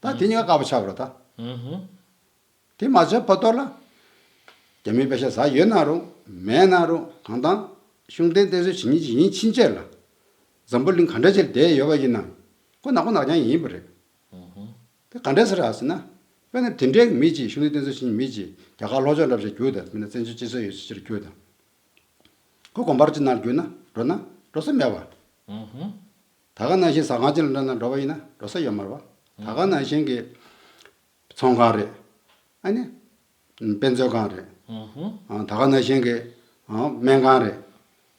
ད་དེ་གཉིས་ཀ་དཀར་པོ་ཆགས་པ་རེད་ད། དེ་མ་བྱས་བར་དུ་ལ། རྒྱ་མིས་པེ་ཤ་ཟ་ཡོད་ན་རུང་མེད་ན་རུང་། གང་ལྟར་གཞུང་འབྲེལ་བསྟེན་གསོལ་བྱེད་མཁན་ཅིག་ཡིན་ཕྱིན་ཆད་ལ། འཛམ་བུ་གླིང་ག་འདྲ་ཅིག་ལ་བསྡད་ཡོད་པ་ཡིན་ན་ཁོ་ནག་པོ་ནག་རྐྱང་ཡིན་པ་རེད། དེ་ག་འདྲས་ཟེར་ར་ཟེར་ན། དཔེར་ན་དེ་འདྲའི་མི་གཅིག་གཞུང་འབྲེལ་བསྟེན་གསོལ་བྱེད་མཁན་མི་གཅིག་རྒྱ་གར་ལྷོ་ཕྱོགས་འདྲ་པོ་ཞིག་རྒྱུགས་དང་། མིན་ན་བཙན་བྱོལ་སྤྱི་ཚོགས་ཡོད་ས་ཅིག་ལ་རྒྱུགས་དང་། ཁོ་དགོན་པ་ཅིག་ནང་རྒྱུགས་ན་འགྲོ་ན་འགྲོ་ས་མེད་པ། ད་ག་ནང་བཞིན་ཟ་ཁང་ཅིག་ལ་འགྲོ་ན་འགྲོ་བ་ཡིན་ན་འགྲོ་ས་ཡོད་མ་རེད་པ། ད་ག་ནང་བཞིན་གྱི་ཚོང་ཁང་རེད། ཨ་ནི། དཔེ་མཛོད་ཁང་རེད། ཨ། ད་ག་ནང་བཞིན་གྱི། ཨ། སྨན་ཁང་རེད།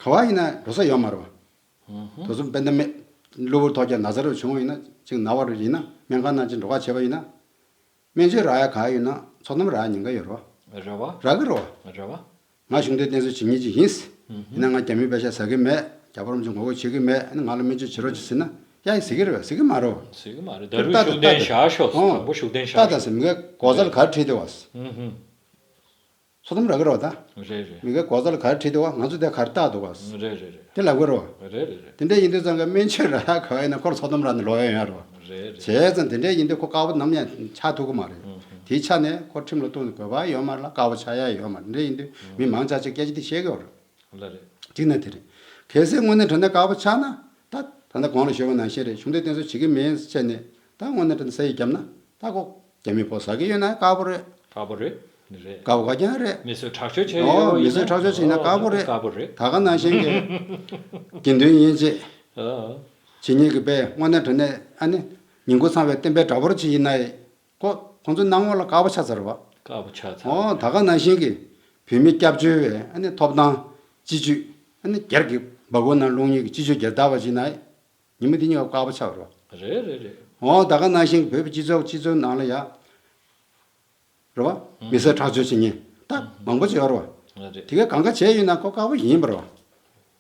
ག་བ་ཡིན་ན་འགྲོ་ས་ཡོད་མ་རེད་པ། དེ་ཚོ་དཔེར་ན་སྨན། གློ་བུར་ཐོལ་རྒྱག་ན་ཚ་རུ་བྱུང་བ་ཡིན་ན། ཅིག་ན་བ་རུ་ཡིན་ན་སྨན་ཁང་ནང་ཅིག་འགྲོ་ག་བྱས་པ་ཡིན་ན། སྨན་བཅོས་རག་ཡ་ག་ཡོད་ན་ཚོགས་གཏམ་རག་ཉེན་ཁ་ཡོད་རེད་པ། རེད་པ། རག་གི་རེད་པ། རེད་པ། ང་གཞུང་འབྲེལ་བསྟེན་གསོལ་བྱེད་མཁན་ཅིག་ཡིན། ཡིན་ན་ང་རྒྱ་མིའི་པེ་ཤ་ཟ་གི་མེད། རྒྱ་བོད་རང་བཙན་ངོ་རྒོལ་བྱེད་ཀྱི་མེད། ཨ་ནི་ང་ལ་སྨན་བཅོས་བྱེད་རོགས་བྱེད་ཟེར་ན་ཡ་ཡི་ཟེར་གི་རེད་པས། ཟེར་གི་མ་རེད་པས། ཟེར་གི་མ་རེད། ད་རུང་ཤུགས་ལྡན་བཞག་ཤོག་ཨོ། དང་པོ་ཤུགས་ལྡན་བཞག་ད་ཤོག་ད་ཟེར་མི་གའི་སྒོ་རྩ་ལ་ག་རེ་བྲིས་འདུག་པ། ཚོགས་གཏམ་རག་གི་རེད་པ་ད། རེད་རེད། མི་གའི་སྒོ་རྩ་ལ་ག་རེ་བྲིས་འདུག་པ། ང་ཚོ་དེ་ག་རེ་བལྟས་འདུག་པ། རེད་རེད་རེད། དེ་ལབ་གི་རེད་པ། རེད་རེད་རེད། དེ་འདྲ་ཡིན་དུས་ཙང་གི་སྨན་བཅོས་རག་ཡ་ག་བ་ཡིན་ན་ཁོ་ལ་ཚོགས་གཏམ་རག་ནས་ལོག་ཡ་ཡོད་རེད་པ། རེད་རེད། བྱས་ཙང་དེ་འདྲ་ཡིན་དུས་ཁོ་དཀར་པོ་ནམ་ཡང་ཆགས་ཐུབ་ཀྱི་མ་རེད། དེའི་ཆ་ནས་ཁོ་ཁྲིམས་ལ་གཏུགས་ནས་དགོས་པ་ཡོད་མ་རེད་ལ། དཀར་པོ་ཆགས་ཡ་ཡོད་མ་རེད། འདི་འདྲ་ཡིན་དུས་མི་མང་ཆེ་ཅིག་སྐད་ཆ་དེ་བཤད་ཀྱི་ཡོད་རེད། ལགས་རེད། གཅིག་ནས་དེ་རེད། གལ་སྲིད་དངོས་གནས་དྲང་གནས་དཀར་པོ་ཆགས་ན། ད་ད་ལྟ་གོང་ལ་ཞུས་པ་ནང་བཞིན་རེད། གཞུང་འབྲེལ་བསྟེན་གསོལ་བྱེད་ཀྱི་མིན་བྱས་ནས་ད་དངོས་གནས་དྲང་གནས་ས་ཡིག་བརྒྱབ་ན་ད་ཁོ་རྒྱ་མི་ཕོ་ཟ་གི་ཡོད་ན་དཀར་པོ་རེད། དཀར་པོ་རེད། རེད། དཀར་པོ་ག་རྐྱང་རེད། མི་གསོད་ཁྲག་སྦྱོར་བྱས་ཨོ་ཡོད་མི་ཡིན་ན་གསོད་ཁྲག་སྦྱོར་བྱས་ན་དཀར་པོ་རེད། དཀར་པོ་རེད། ད་ག་ནང་བཞིན་གྱི་དགེ་འདུན་དབྱེ་འབྱེད་ཨ་བྱེད་མཁན་གྱི་དཔེ་དངོས་གནས་དྲང་གནས་ཨ་ནི་ཉིན་གུང་ཚང་བའི་བསྟན་པའི་དྲག་པོ་ཅིག་ཡིན་ན་ཁོ་ཁོང་ཚོའི་སྣང་ངོ་ལ་དཀར་པོ་ཆགས་ཚར་བ། དཀར་པོ་ཆགས་ཚར། ཨོ་ད་ག་ནང་བཞིན་གྱི་བོད་མི་སྐྱབས་བཅོལ་བའི་ཨ་ནི་ཐོབ་ཐང་སྤྱི་སྤྱོད་ཨ་ནི་སྒེར་གྱི་སྦ་ཁུག་ནང་ལྷུང་མཁན་གྱི་སྤྱི་སྤྱོད་སྒེར་བདག་པ་ཅིག་ཡིན་ན་ཉི་མ་དེ་གཉིས་ཀ་དཀར་པོ་ཆགས་རོ། རེད་རེད་རེད། ཨོ་ད་ག་ནང་བཞིན་བོད་པའི་སྤྱི་ཚོགས་སྤྱི་ཚོགས་ནང་ལ་ཡ། རེད་བ། མི་གསོད་ཁྲག་སྦྱོར་བྱེད་མཁན་ད་མང་པོ་ཅིག་ཡོད་རེད་བ། རེད། དེ་གས་གང་ག་བྱས་ཡོད་ན་ཁོ་དཀར་པོ་ཡིན་པ་རེད་བ།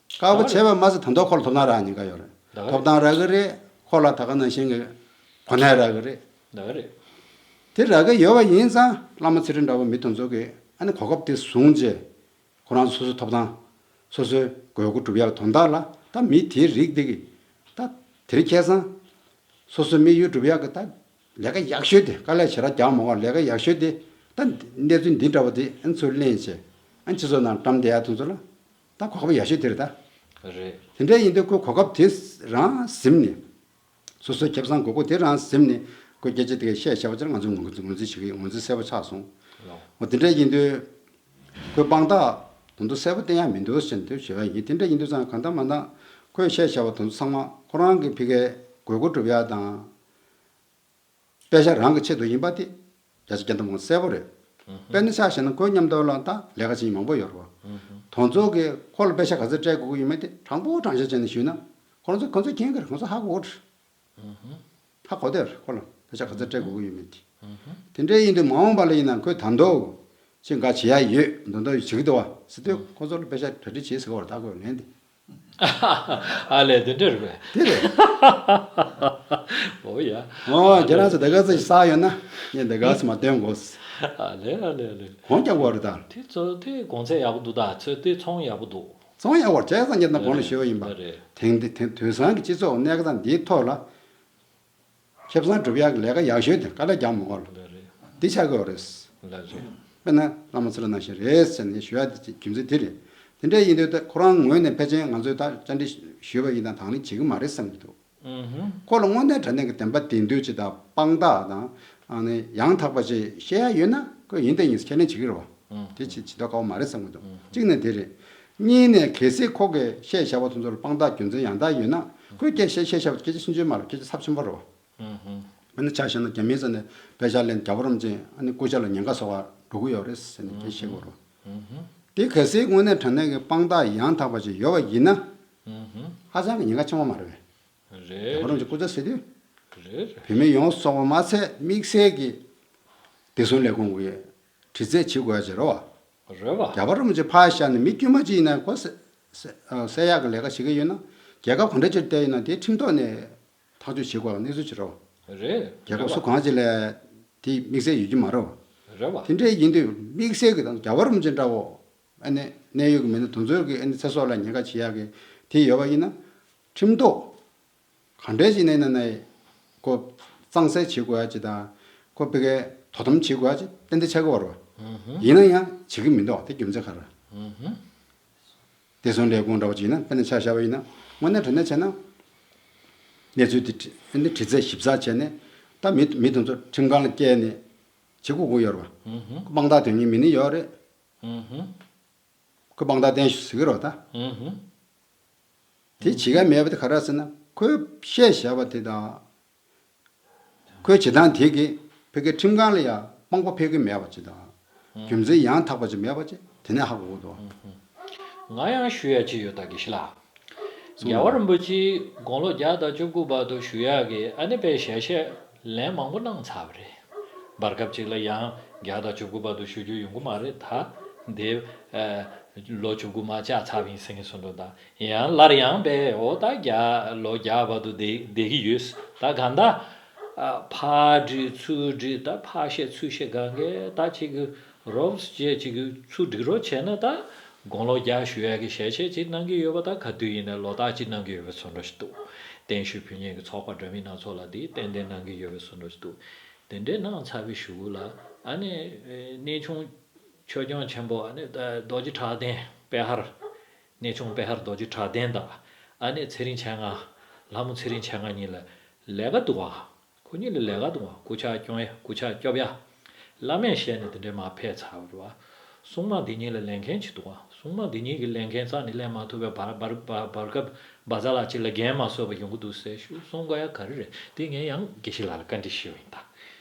དཀར་པོ་བྱས་པ་མ་ཟད་ད་དུང་ཁོ་ལ་ཐོབ་ཐང་རག་ཉེན་ཁ་ཡོད་རེད། ཐོབ་ཐང་རག་གི་རེད། ཁོ་ལ་ད་ག་ནང་བཞིན་གྱི་གོ་གནས་རག་གི་རེད། རག་གི་རེད། དེ་རག་གི་ཡོད་པ་ཡིན་ཙང་བླ་མ་ཚེ་རིང་འདྲ་བོ་མི་དེ་ཚོ་གིས་ཨ་ནི་གོ་སྐབས་དེ་བཟུང་རྗེས། ཁོ་རང་ཚོ་སོ་སོའི་ཐོབ་ཐང་། སོ་སོའི་དགོས་མཁོ་སྒྲུབ་ཡག་དོན་དག་ལ་ད་མི་དེའི་རིགས་དེ་གི་ད་དེ་རིང་ཁ་སང་སོ་སོའི་དམིགས་ཡུལ་སྒྲུབ་ཡག་གི་ད་ལས་ཀ་ཡག་ཤོས་དེ། དཀའ་ལས་ཞེ་དྲག་རྒྱག་མ་དགོས་པར་ལས་ཀ་ཡག་ཤོས་དེ། ད་གནས་ཚུལ་འདི་འདྲ་བོ་དེ་ཨ་ནི་ཚུར་ལེན་བྱས་ཨ་ནི་སྤྱི་ཚོགས་ནང་བཀྲམ་བསྡད་ཡག་དེ་ཚོ་ལ་ད་གོ་སྐབས་ཡག་ཤོས་དེ་རེད་ད། རེད། དེ་འདྲ་ཡིན་དུས་ཁོས་གོ་སྐབས་དེ་རང་ཟིན་ནས། སོ་སོའི་ཁེ་བཟང་དགོས་མཁོ་དེ་རང་ཟིན་ནས་ཁོས་སྐད་ཆ་དེ་ག་བཤད་བྱས་པ་ཅིག་ང་ཚོས་ངོས་འཛིན་ངོས་འཛིན་བྱེད་ཀྱི་ངོས་འཛིན་གསལ་པོ་ཆགས་སོང་། ལགས། འོ་དེ་འདྲ་ཡིན་དུས་ཁོས་དཔང་རྟགས་དེ་ཚོ་གསལ་པོ་བསྟན་ཡག་མི་འདུག་ཟེར་ནས་དེ་བྱས་པ་ཡིན། དེ་འདྲ་ཡིན་དུས་ཙང་གང་ལྟར་མ་ལྟར་ཁོས་བཤད་བྱས་པ་དེ་ཚོ་ཚང་མ་ཁོ་རང་གི་ཕ་གིའི་དགོས་མཁོ་སྒྲུབ་ཡག་དང་། དཔེ་ཆ་རང་གི་ཆེད་དུ་ཡིན་པ་དེ་བརྒྱ་ཆ་བརྒྱ་ཐམ་པ་གསལ་པོ་རེད། དཔེར་ན་ཆ་བཞག་ན་ཁོའི་མཉམ་དུ་ལ་ད་ལས་ཀ་བྱེད་མཁན་མང་པོ་ཡོད་རེད་བ། དེ་ཚོ་གིས་ཁོ་ལ་དཔེ་ཆ་ག་ཚོད་སྤྲད་དགོས་ཀྱི་ཡོད་མེད་དེ་དྲང་པོ་དྲང་བཞག་བྱས་ནས་ཞུས་ན། ཁོ་ཚོ་ཁོ་ཚོས་མཁྱེན་གྱི་རེད། ཁོ་ཚོ་ཧ་གོ་གི་རེད། ཧ་གོ་བསྡད་རེད། ཁོ་ལ་དཔེ་ཆ་ག་ཚོད་སྤྲད་དགོས་ཀྱི་ཡོད་མེད་དེ། དེ་འདྲ་ཡིན་དུས་མ་འོངས་པ་ལ་ཡིན་ན་ཁོས་ད་དུང་ཅི་འགའ་བྱེད་ཡག་ཡོད། མདོ་མདོ་བྱེད་ཀྱི་འདུག་བ་ཟེར་དུས་ཁོ་ཚོ་ལ་དཔེ་ཆ་གྲ་སྒྲིག་བྱེད་ཟེར་གྱི་ཡོད་རེད། ད་ཁོས་ལན་དེ། ཨ་ལས། དེ་འདྲ་རེད་པས། དེ་རེད། འོ་ཡ། ཨོ་ཁྱེད་རང་ཚོ་དེ་ག་ཚོད་ཞིག་བསགས་ཡོད་ན་ངས་དེ་ག་ཚོད་མ་སྟོན་དགོས། ཨ་ལས། ཨ་ལས། ཨ་ལས། གོང་རྒྱག་དགོས་རེད་ད། དེ་ཚོ་དེ་གོང་ཚད་ཡག་པོ་འདུག་ད། ཚོད་དེ་ཚོང་ཡག་པོ་འདུག། ཚོང་ཡག་པོ་བྱས་ཙང་ངས་ད་གོང་ལ་ཞུས་པ་ཡིན་པ། རེད། དེང་དེ་དེང་དུས་སང་གི་སྤྱི་ཚོགས་གནས་སྟངས་འདིའི་ཐོག་ལ། ཁེ་བཟང་སྒྲུབ་ཡག་གི་ལས་ཀ་ཡག་ཤོས་དེ་དཀའ་ལས་རྒྱག་མ་དགོས་ལ། ལགས་རེད། འདི་ཆགས་ཀྱི་ཡོད་རེད། ལགས་རེད། དཔེར་ན་བླ་མ་ཚེ་རིང་ནང་བཞིན་རེད་ཟེར་ནས་ཞུ་ཡག་དེ་རྒྱུ་མཚན་དེ་རེད། དེ་འདྲ་ཡིན་དུས་ད་ཁོ་རང་ངོས་ནས་ཕལ་ཆེར་ང་ཚོས་ད་བཅར་འདྲི་ཞུས་པ་ཡིན་ན་དང་ལེན་བྱེད་ཀྱི་མ་རེད་བསམ་གྱི་འདུག། ཨུ་ཧུམ། ཁོ་ལ་དངོས་གནས་དྲང་གནས་ཀྱི་བདེན་པ་བདེན་དོན་ཅིག་དང་དཔང་རྟགས་དང་ཨ་ནི་ཡང་དག་པ་ཅིག་བཤད་ཡག་ཡོད་ན་ཁོས་ཡིན་དང་ཡིན་ཁས་ལེན་བྱེད་ཀྱི་རེད་བ། ཨུ་ཧུམ། དེ་ཅིག་བྱེད་མདོག་ཁ་པོ་མ་རེད་བསམ་གྱི་འདུག། ཨུ་ཧུམ། གཅིག་ནས་དེ་རེད། གཉིས་ནས་གལ་སྲིད་ཁོ་གིས་བཤད་བྱ་བ་དེ་ཚོ་ལ་དཔང་རྟགས་རྒྱུ་མཚན་ཡང་དག་ཡོད་ན་ཁོས་སྐད་བཤད་བཤད་བྱ་བ་སྐད་ཆ་ཆུང་ཆུང་མ་རེད། སྐད་ཆ་ཚབས་ཆེན་པོ་རེད་བ། ཨུ་ཧུམ། དཔེར་ན་ཆ་བཞག་ན་རྒྱ་མིའི་རྩ་ནས་དཔེ་ཆ་ལེན་རྒྱལ་བ་རིན་པོ་ཆེ་ཨ་ནི་སྐུ་ཕྱྭ་ལ་ཉེན་ཁ་བཟོ་བར་འགྲོ་གི་ཡོད་རེད་ཟེར་ནས་སྐད་ཆ་བཤད་དགོས་རེད་བ། ཨུ་ཧུམ། དེ་གལ་སྲིད་དངོས་གནས་དྲང་གནས་ཀྱི་དཔང་རྟགས་ཡང་དག་པ་ཞིག་ཡོད་པ་ཡིན་ན། ཨུ་ཧུམ། ཧ་ཅང་གི་ཉེན་ཁ་ཆེན་པོ་མ་རེད་པས། རེད། རྒྱལ་བ་རིན་པོ་ཆེ་སྐུ་ཕྱྭ་ཟེར་དུས། རེད་རེད། བུད་མེད་ཡོངས་སུ་རྫོགས་པ་མ་ཚད་དམིགས་བསལ་གྱི་བདེ་སྲུང་ལས་ཁུངས་ཀྱི་དྲི་རྩད་བྱེད་དགོས་ཡ་ཅིག་རེད་བ། རེད་བ། རྒྱལ་བ་རིན་པོ་ཆེ་ཕར་བཞག་ནས་མི་དཀྱུས་མ་ཅིག་ཡིན་ན་ཁོ་བསད་བསད་བསད་ཡག་གི་ལས་ཀ་བྱེད་ཀྱི་ཡོད་ན། རྒྱལ་ཁབ་ག་འདྲ་ཅིག་བསྡད་ཡོད་ན་དེ་ཁྲིམས་ཐོག་ནས་ཐག་གཅོད་བྱེད་དགོས་ཡ་གནས་ཚུལ་ཅིག་རེད་བ། རེད། རྒྱལ་ཁབ་རེད་བ། སུ་གང་ཅིག་ལ་དེ་དམིགས་བསལ་ཡོད་ཀྱི་མ་རེད་བ། རེད་བ། དེ་འདྲ་ཡིན་དུས་དམིགས་བསལ་གྱི་དང་རྒྱལ་བ་རིན་པོ་ཆེ་འདྲ་བོ་ཨ་ནི་གནད་ཡོད་ཀྱི་མི་སྣ་དེ་ཚོའི་གི་ཨ་ནི་ཚེ་སྲོག་ལ་ཉེན་ཁ་བྱེད་ཡག་གི་དེ་ཡོད་པ་ཡིན་ན། ཁྲིམས་ཐོག་ག་འདྲས་ཅིག་ནས་ན་ནས་ཁོ་གཙང་སེལ་བྱེད་དགོས་ཡ་ཅིག་དང་། ཁོ་ཕ་གིའི་དོ་དམ་བྱེད་དགོས་ཡ་ཅིག་ཏན་ཏན་ཆགས་ཀྱི་ཡོད་རེད་བ། ཨུ་ཧུམ། ཡིན་ན་ཡང་བྱེད་ཀྱི་མི་འདུག། དེ་རྒྱུ་མཚན་ག་རེ། ཨུ་ཧུམ། བདེ་སྲུང་ལས་ཁུངས་འདྲ་བོ་ཅིག་ཡིན་ན་དཔེར་ན་ཆ་བཞག་པ་ཡིན་ན་དངོས་གནས་དྲང་གནས་བྱས་ན། གནས་ཚུལ་དེ་དྲི་ཨ་ནི་དྲི་རྩད་ཞིབ་ཚགས་བྱས་ནས་ད་མི་མི་དེ་ཚོ་ཁྲིམས་ཁང་ལ་བསྐྱལ་ནས་བྱེད་དགོས་ཀྱི་ཡོད་རེད་བ། ཨུ་ཧུམ། དཔང་རྟགས་འདོན་མཁན་མི་སྣ་ཡོད་རེད། ཨུ་ཧུམ། ཁོས་དཔང་རྟགས་བསྟན་ཤོག་ཟེར་གི་རེད་བ་ད། ཨུ་ཧུམ། དེ་བྱེད་ཀ་མེད་པ་དེ་ག་རེ་ཟེར་ན་ཁོས་བཤད་བཞག་པ་དེ་དང་། ཁོའི་བྱེད་སྟངས་དེ་གིས་ཕ་གིའི་ཁྲིམས་ཁང་ལ་ཡང་དཔང་པོ་ཕེབས་ཀྱི་མེད་པ་ཅིག་དང་། རྒྱུ་མཚན་ཡང་དག་པ་ཅིག་མེད་པ་ཅིག་དེ་ནས་ཧ་གོ་གི་འདུག། ང་ཡང་ཞུ་ཡ་ཅིག་ཡོད་ད་དགེ་བཤེས་ལགས། གསུངས་རྒྱལ་བ་རིན་པོ་ཆེ་དགུང་ལོ་བརྒྱ་དང་བཅུ་དགུ་བར་དུ་ཞུ་ཡག་གི་ཨ་ནི་དཔེ་ཞལ་བཤད་ལན་མང་པོ་གནང་ཚར་བ་རེད། བར་སྐབས་ཅིག་ལ་ཡང་བརྒྱ་དང་བཅུ་དགུ་བར་དུ་ཞུ་རྒྱུ་ཡོང་གི་མ་རེད་ད། འདི་ཨ་ལོ་བཅུ་དགུ་མ་བཅག་ཚར་བ་ཡིན་ཟེར་མཁན་སོང་འགྲོ་ད། ཡང་སླར་ཡང་དཔེ་འོ་ད་བརྒྱ་ལོ་བརྒྱ་བར་དུ་བསྡད་བསྡད་ཀྱི་ཡོད། ད་གང་ལྟར་ཨ་ཕར་འགྲིག་ཚུར་འགྲིག་ད་ཕར་བཤད་ཚུར་བཤད་གང་གས་ད་ཅིག་གི་རོབ་ཙམ་བྱས་ཅིག་གི་ཚུར་འགྲིག་རོགས་བྱས་ན་ད་དགུང་ལོ་བརྒྱ་ཞུ་ཡག་གི་ཞལ་བཤད་ཅིག་གནང་གི་ཡོད་པ་ད་ག་དུས་ཡིན་ནའི་ལོ་རྟགས་ཅིག་གནང་གི་ཡོད་པའི་ཚོར་འདྲ་ཞིག་འདུག། བརྟན་བཞུགས་ཕུལ་མཁན་གྱི་ཚོགས་པ་འདྲ་མིན་སྣ་ཚོགས་ལ་དེ་ཏན་ཏན་གནང་གི་ཡོད་པའི་ཚོར་འདྲ་ཞིག་འདུག། དེ་འདྲའི་གནང་ཚར་བའི་གཞུག་གུ་ལ་ཨ་ནི་གནས་ཆུང་ཆོས་སྐྱོང་ཆེན་པོ་ཨ་ནི་རྡོ་རྗེ་གྲགས་ལྡན་པེ་ཧར། གནས་ཆུང་པེ་ཧར་རྡོ་རྗེ་གྲགས་ལྡན་དང་ཨ་ནི་ཚེ་རིང་མཆེད་ལྔ། ལྷ་མོ་ཚེ་རིང་མཆེད་ལྔ་གཉིས་ལ་ལས་ཀ་འདུག་ག། ཁོ་གཉིས་ལ་ལས་ཀ་འདུག་ག། སྐུ་ཕྱག་སྐྱོང་ཡ་སྐུ་ཕྱག་སྐྱོབ་ཡ། བླ་མས་བཤད་ནས་དེ་འདྲའི་མར་ཕེབས་ཚར་བ་རེད་བ། སྲུང་མ་འདི་གཉིས་ལ་ལས་འགན་ཅིག་འདུག་ག། སྲུང་མ་འདི་གཉིས་ཀྱི་ལས་འགན་རྩ་ནས་ལེན་མ་ཐུབ་པའི་བར་བར་བར་བར་སྐབས་བ་ཛ་ལ་གཅིག་ལ་འགན་མ་གསོས་པ་ཡོང་གི་འདུག་ཟེར་ཞུ་གསུང་དགོས་ཡ་ག་རེ་རེད། དེ་ངས་ཡང་དགེ་བཤེས་ལགས་ལ་བཀའ་འདྲི་ཞུས་པ་ཡིན་ད།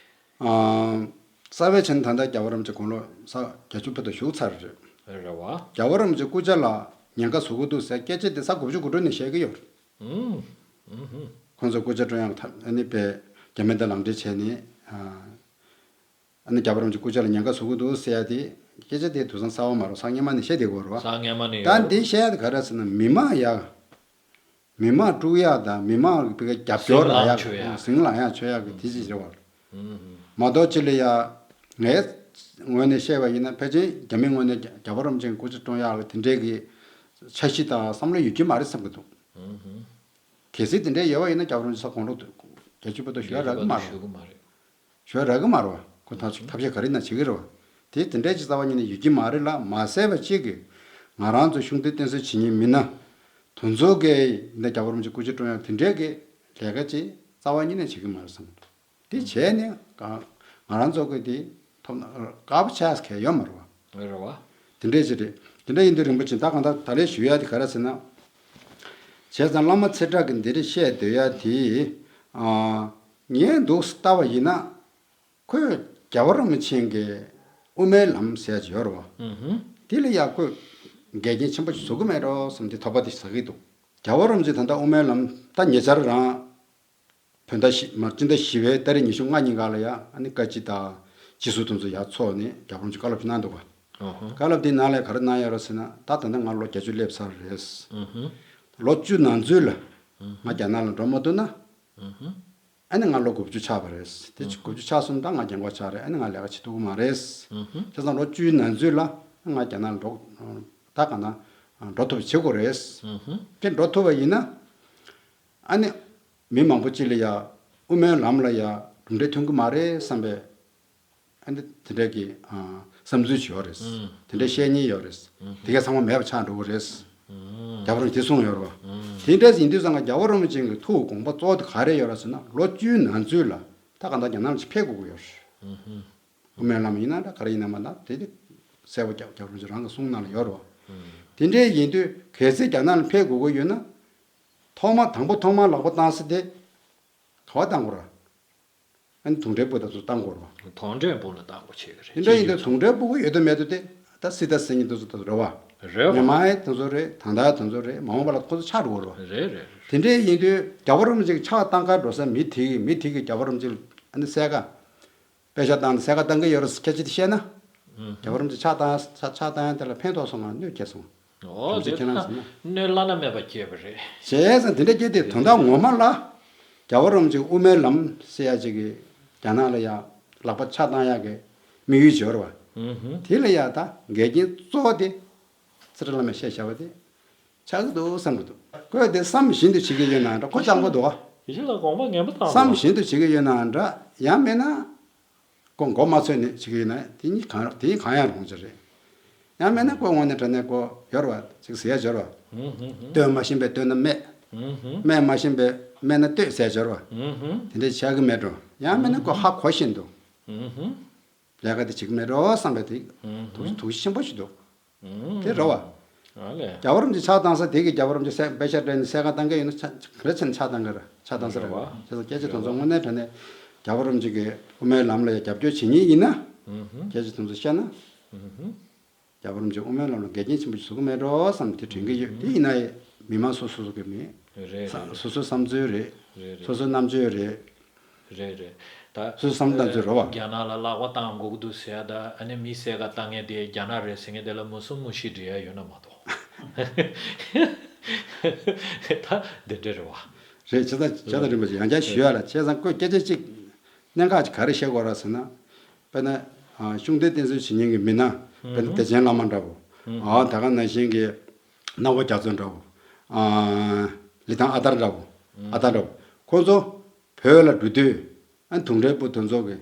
ཨ། རྩ་བའི་ཆ་ནས་ད་ལྟ་རྒྱལ་བ་རིན་པོ་ཆེ་དགུང་ལོ་ས་བརྒྱད་ཅུ་ཕེབས་དུ་བཞུགས་ཚར་རེད། རེད་བ། རྒྱལ་བ་རིན་པོ་ཆེ་སྐུ་ཕྱྭ་ལ་ཉེན་ཁ་བཟོ་གི་འདུག་ཟེར་སྐད་ཆ་དེ་ས་དགུ་བཅུ་གོ་དྲུག་ནས་བཤད་ཀྱི་ཡོད་རེད། ཨུམ། ཨུམ་ཧུམ། ཁོང་ཚོ་སྐུ་ཕྱྭ་བཀྲོངས་ཡག་ཐབས་ཨ་ནི་པའི་རྒྱ་མི་དང་ལག་འབྲེལ་བྱས་ནས། ཨ་ནི་རྒྱལ་བ་རིན་པོ་ཆེ་སྐུ་ཕྱྭ་ལ་ཉེན་ཁ་བཟོ་གི་འདུག་ཟེར་ཡ་དེ་སྐད་ཆ་དེ་དུས་སང་གསར་པ་མ་རེད། སང་སྔོན་མ་ནས་བཤད་བསྡད་ཀྱི་ཡོད་རེད་བ། སང་སྔོན་མ་ནས་ད་ཡོད། འདི་བཤད་ཡ་དེ་ག་རེ་ཟེར་ན་མི་མང་ཡ། མི་མང་དཀྲུག་ཡག་དང་མི་མང་གི་ཕ་གི་རྒྱབ་སྐྱོར་ཟིང་ལ་ཡག་ལངས་ཆོག་ཡ། ཟིང་ལ་ཡག་ཆོག་ཡག་གི་དེ་ཅིག་རེད་བ། ཨུམ། མ་གཏོགས་ཅི་ལ་ཡ། ངའི་ངོས་ནས་བཤད་པ་ཡིན་ན་ཕལ་ཆེར་རྒྱ་མི་ངོས་ནས་རྒྱ་རྒྱལ་བ་རིན་པོ་ཆེ་སྐུ་ཕྱྭ་བཀྲོངས་ཡག་ལ་དེ་འདྲའི་གི་ འཆར་གཞི་དང་བསམ་བློ་ཡོད་ཀྱི་མ་རེད་བསམ་གྱི་འདུག། གལ་སྲིད་དེ་འདྲ་ཡོད་པ་ཡིན་ན་རྒྱལ་བ་རིན་པོ་ཆེ་ས་དགོངས་ལུགས་རྒྱལ་གཅེས་པ་དང་ཞུ་ཡ་རག་གི་མ་རེད། ཞུ་ཡ་རག་གི་མ་རེད་བ། ཁོ་ཐག་ཆོད། ཐབས་ཤེས་ག་རེ་ན་བྱེད་ཀྱི་རེད་བ། དེ་དེ་འདྲའི་ཅིག་རྩ་བ་ཉིད་ནས་ཡོད་ཀྱི་མ་རེད་ལ། མ་ཟད་པ་གཅིག་གིས་ང་རང་ཚོ་ཤུགས་ལྡན་བསྟེན་གསོལ་བྱེད་མཁན་མི་སྣ་དེ་ཚོ་གིས་ཡིན་ན་རྒྱལ་བ་རིན་པོ་ཆེ་སྐུ་ཕྱྭ་བཀྲོངས་ཡ་དེ་འདྲའི་གི་ལས་ཀ་ཅིག་རྩ་བ་ཉིད་ནས་བྱེད་ཀྱི་མ་རེད་བསམ་གྱི་འདུག། དེ་བྱས་ནས་ང་ང་རང་ཚོ་གི་དེ་ཐོབ་ན་དཀའ་པོ་ཆགས་ཡ་གང་ཡང་ཡོད་མ་རེད་བ། རེད་བ། དེ་འདྲས་ཅིག་རེད། དེ་འདྲ་ཡིན་དུས་རིན་པོ་ཆེ་ད་གང་ལྟར་ད་ལན་ཞུ་ཡ་དེ་ག་རེ་ཟེར་ན། བྱས་ཙང་བླ་མ་ཚེ་བཀྲ་གིས་འདི་འདྲ་བཤད་སྡོད་ཡ་དེ། ཨ། ངས་འདུག་ལྟ་བ་ཡིན་ན། ཁོས་རྒྱལ་བ་རིན་པོ་ཆེ་གི་དབུ་མའི་ལམ་ཟེར་ཡ་ཅིག་ཡོད་རེད་བ། དེ་ལ་ཡ་ཁོས་འགལ་རྐྱེན་ཆེན་པོ་ཞིག་བཟོ་གི་མེད་འགྲོ་བསམ་དེ་དོགས་པ་དེ་ཟ་གི་འདུག། རྒྱལ་བ་རིན་པོ་ཆེ་ད་ལྟ་དབུ་མའི་ལམ་ད་ཉེ་ཆར་རང་བོད་ཟླ་བཞི་མ་སྤྱི་ཟླ་བཞི་པའི་ཏ་རིག་ཉི་ཤུ་ལྔ་ཉིན་ག་ལ་ཡ་ཨ་ནི་བཀའ་སྤྱི་དང་སྤྱི་ཟུར་དེ་ཚོ་ཡར་ཚོགས་ནས་རྒྱལ་བ་རིན་པོ་ཆེ་བཀའ་སློབ་ཞིག་གནང་འདུག་ག། ཨོ་ཧོ། བཀའ་སློབ་དེའི་ནང་ལ་ག་རེ་གནང་ཡོད་རེད་ཟེར་ན། ད་ད་ལྟ་ང་ལོ་བརྒྱད་ཅུ་སླེབས་ཚར་རེད། ཨུ་ཧུ། ལོ་བཅུ་ནང་ཚུད་ལ་ང་རྒྱ་ནག་ལ་འགྲོ་མ་ཐུབ་ན། ཨུ་ཧུ། ཨ་ནི་ང་ལོ་དགུ་བཅུ་ཆགས་པ་རེད། དེ་ཨུ་ཧུ། དགུ་བཅུ་ཆགས་སོང་ད་ང་རྒན་གོག་ཆགས་རེད། ཨ་ནི་ང་ལས་ཀ་བྱེད་ཐུབ་ཀྱི་མ་རེད། ཨུ་ཧུ། བྱས་ཙང་ལོ་བཅུའི་ནང་ཚུད་ལ་ང་རྒྱ་ནག་ལ་འགྲོ་ད་ག་ན་འགྲོ་ཐུབ་པ་བྱེད་དགོས་རེད། ཨུ་ཧུ། དེ་འགྲོ་ཐུབ་པ་ཡིན་ན། ཨ་ནི་མི་མང་པོ་ཅིག་ལ་ཡ་དབུ་མའི་ལམ་ལ་ཡ་གྲུབ་འབྲས་ཐོན་གྱི་མ་རེད་བསམ་པའི་ཨ་ནི་དེ་འདྲ་གི་ཨ་བསམ་ཚུལ་ཅིག་ཡོད་རེད། ཨུ། དེ་འདྲ་བཤད་མཁན་ཡོད་རེད། ཨུ། དེ་ག་ཚང་མ་མེད་པ་ཆགས་འགྲོ་གི་རེད། ཨུ། རྒྱལ་བ་རིན་པོ་ཆེས་གསུངས་ཡོད་རེད་བ། ཨུ། དེ་འདྲ་ཡིན་དུས་ཙང་ཀ་རྒྱལ་བ་རིན་པོ་ཆེ་གི་ཐུགས་དགོངས་པ་གཙོ་བོ་དེ་ག་རེ་ཡོད་རེད་ཟེར་ན། ལོ་བཅུའི་ནང་ཚུད་ལ་ད་གང་ལྟར་རྒྱ་ནག་ལ་ཅིག་ཕེབས་དགོས་ཀྱི་ཡོད་རེད། ཨུ་ཧུ། དབུ་མའི་ལམ་ཡིན་ན་འདྲ་ག་རེ་ཡིན་ན་མ་འདྲ་དེ་དེ་གསལ་པོ་རྒྱལ་རྒྱལ་བ་རིན་པོ་ཆེ་རང་གི་གསུང་ནང་ལ་ཡོད་རེད་བ། ཨུ། དེ་འདྲ་ཡིན་དུས་གལ་སྲིད་རྒྱ་ནག་ལ་ཕེབས་དགོས་ཀྱི་ཡོད་ན། ཐོག་མ་དང་པོ་ཐོག་མར་ལག་པ་བཏང་ས་དེ་ག་བ་བཏང་དགོས་རེད། ཨ་ནི་དུང་སྒྲའི་སྦུག་དེ་ཚོ་བཏང་དགོས་རེད་བ། དུང་སྒྲའི་སྦུག་ལ་བཏང་དགོས་བྱེད་ཀྱི་རེད། དེ་འདྲ་ཡིན་དུས་དུང་སྒྲའི་སྦུག་ཡོད་དང་མེད་དང་དེ་ད་སྲིད་དང་སྲིད་ཉིན་དེ་ཚོ་ད་རེད་བ། རེད་བ། མི་མང་དེ་ཚོ་རེད། ད་ལྟ་དེ་ཚོ་རེད། མ་འོངས་པ་ལ་ཁོ་ཚོ་ཆགས་འགྲོ་གི་རེད་བ། རེད་རེད་རེད། དེ་འདྲ་ཡིན་དུས་རྒྱལ་བ་རིན་པོ་ཆེ་གི་ཕྱག་བཏང་གར་འགྲོ་ས་མི་དེ་གི་མི་དེ་གི་རྒྱལ་བ་རིན་པོ་ཆེ་ལ་ཨ་ནི་གསལ་ཁ། དཔེ་ཆ་བཏང་ནས་གསལ་ཁ་བཏང་གི་ཡོད་རེད་སྐད་ཆ་དེ་བཤད་ན། ཨུ་ཧུ། རྒྱལ་བ་རིན་པོ་ཆེ་ཕྱག་བཏང་ཕྱག་ཕྱག་བཏང་ཡ་དེ་ལ་ཕན་ཐོགས་སོང་ང་གནོད་སྐྱེལ་སོང་། ཨོ་གྲུབ་ཆ་དེ་ཁྱེད་རང་ཚོ་ན། གནོད་བླ་ན་མེད་པ་སྐྱེལ་བ་རེད། བྱས་ཙང་དེ་འདྲ་སྐྱེལ་དུས་དོན་དག་ངོ་མ་ལ། རྒྱལ་བ་རིན་པོ་ཆེ་དབུ་མའི་ལམ་ཟེར་ཡ་ཅིག་གི་རྒྱ་ནག་ལ་ཡ་ལག་པ་ཕྱག་བཏང་ཡ་གི་དམིགས་ཡུལ་འབྱོར་བ། ཨུ་ཧུ། དེ་ལ་ཡ་ད་འགལ་རྐྱེན་གཙོ་བོ་དེ་ཙི་ཏྲ་བླ་མས་བཤད་བཞག་པ་དེ་ཆགས་ཀྱི་འདུག་བསམ་གྱི་འདུག། ཁོས་དེ་བསམ་བཞིན་དུ་བྱེད་ཀྱི་ཡོད་ན་འདྲ། ཁོ་སྤྱང་པོ་འདུག་ག། ཡེ་ཤེས་ལགས་དགོངས་པ་ངན་པ་བཏང་བསམ་བཞིན་དུ་བྱེད་ཀྱི་ཡོད་ན་འདྲ། ཡང་མིན་ན། ཁོ་མགོ་མ་ཚོས་ནས་བྱེད་ཀྱི་ཡོད་ན་དེ་གཉིས་གང་དེ་གང་ཡང་རུང་ཅི་རེད། ཡང་མིན་ན་ཁོ་དངོས་གནས་དྲང་གནས་ཁོ་ཡོད་རེད་བ། ཅིག་ཟེར་ཡ་ཡོད་རེད་བ། ཨུ་ཧུ་ཧུ། སྟོན་མ་ཤེས་པས་སྟོན་ན་སྨད། ཨུ་ཧུ། སྨད་མ་ཤེས་པས་སྨད་ན་སྟོད་ཟེར་ཡ་ཡོད་རེད་བ། ཨུ་ཧུ། དེ་འདྲ་བྱ་གི་མེད་འགྲོ། ཡང་མིན་ན་ཁོ་ཧ་གོ་བཞིན་དུ། ཨུ་ཧུ། ལས་ཀ་དེ་བྱེད་ཀྱི་མེད་འགྲོ་བསམ་པའི་དེ། ཨུ་ཧུ། དུག་དུག་ཆེན་པོ་ཞིག་འདུག། ཨུ། དེ་རེད་བ། ཨ་ལས། རྒྱལ་བ་རིན་པོ་ཆེ་ཕྱག་བཏང་ས་དེ་གི་རྒྱལ་བ་རིན་པོ་ཆེ་དཔེ་ཆ་སྤྲད་ནས་གསལ་ཁ་བཏང་གི་ཡོད་ན་ཆ་ག་རེ་བྱས་ནས་ཕྱག་བཏང་གི་རེད། ཕྱག་བཏང་ས་རེད། རེད་བ། བྱས་ཙང་སྐད་ཆ་དེ་ཚོ་དངོས་གནས་དྲང་གནས་རྒྱལ་བ་རིན་པོ་ཆེ་གི་དབུ་མའི་ལམ་ལ་ཡ་རྒྱབ་སྐྱོར་བྱེད་མཁན་ཡིན་ན། ཨུ་ཧུ། སྐད་ཆ་དེ་ཚོ་བཤད་ན། ཨུ་ཧུ། རྒྱལ་བ་རིན་པོ་ཆེ་དབུ་མའི་ལམ་ལ་འགལ་རྐྱེན་ཆེན་པོ་ཞིག་བཟོ་གི་མེད་འགྲོ་བསམ་དེ་དྲན་གི་ཡོད། དེ་ཡིན་ན་ཡང་མི་མང་སོ་སོ་སོ་གི་མི། རེད་རེད་རེད། སོ་སོའི་བསམ་ཚུལ་རེད། རེད་རེད། སོ་སོའི་རྣམ་དཔྱོད་རེད། རེད་རེད། ད་སོ་སོའི་བསམ་བློ་བཏང་ཚུལ་རེད་བ། རྒྱ་ནག་ལ་ལག་པ་བཏང་དགོས་ཀྱི་འདུག་ཟེར་ཡ་ད་ཨ་ནི་མི་གསལ་ཁ་བཏང་མཁན་དེ་རྒྱ་ནག་རེད་ཟེར་མཁན་དེ་ལ་མུ་གསུམ་མུ་བཞི་འབྲི་ཡ་ཡོད་ན་མ་གཏོགས། ད་འདི་འདྲ་རེད་བ། རེད། བྱས་ཙང་བྱས་ཙང་རིན་པོ་ཆེ་ཡང་བསྐྱར་ཞུ་ཡ་ལ། བྱས་ཙང་ཁོས་སྐད་ཆ་གཅིག་གནད་འགག་ཅིག་ག་རེ་བཤད་དགོས་རེད་ཟེར་ན། དཔེར་ན། ཨ། ཤུགས་ལྡན་བསྟེན་གསོལ་བྱེད་མཁན་གྱི་མི་སྣ། དཔེར་ན་བདེ་ཆེན་བླ་མ་འདྲ་བོ། ཨ། ད་ག་ནང་བཞིན་གྱི་སྣང་བ་རྒྱ་མཚོ་འདྲ་བོ། ཨ། ལི་ཐང་ཨ་དར་འདྲ་བོ། ཨ་དར་འདྲ་བོ། ཁོང་ཚོ་བོད་ལ་འགྲོ་དུས། ཨ། དུང་སྒྲའི་སྦུག་དེ་ཚོ་གི་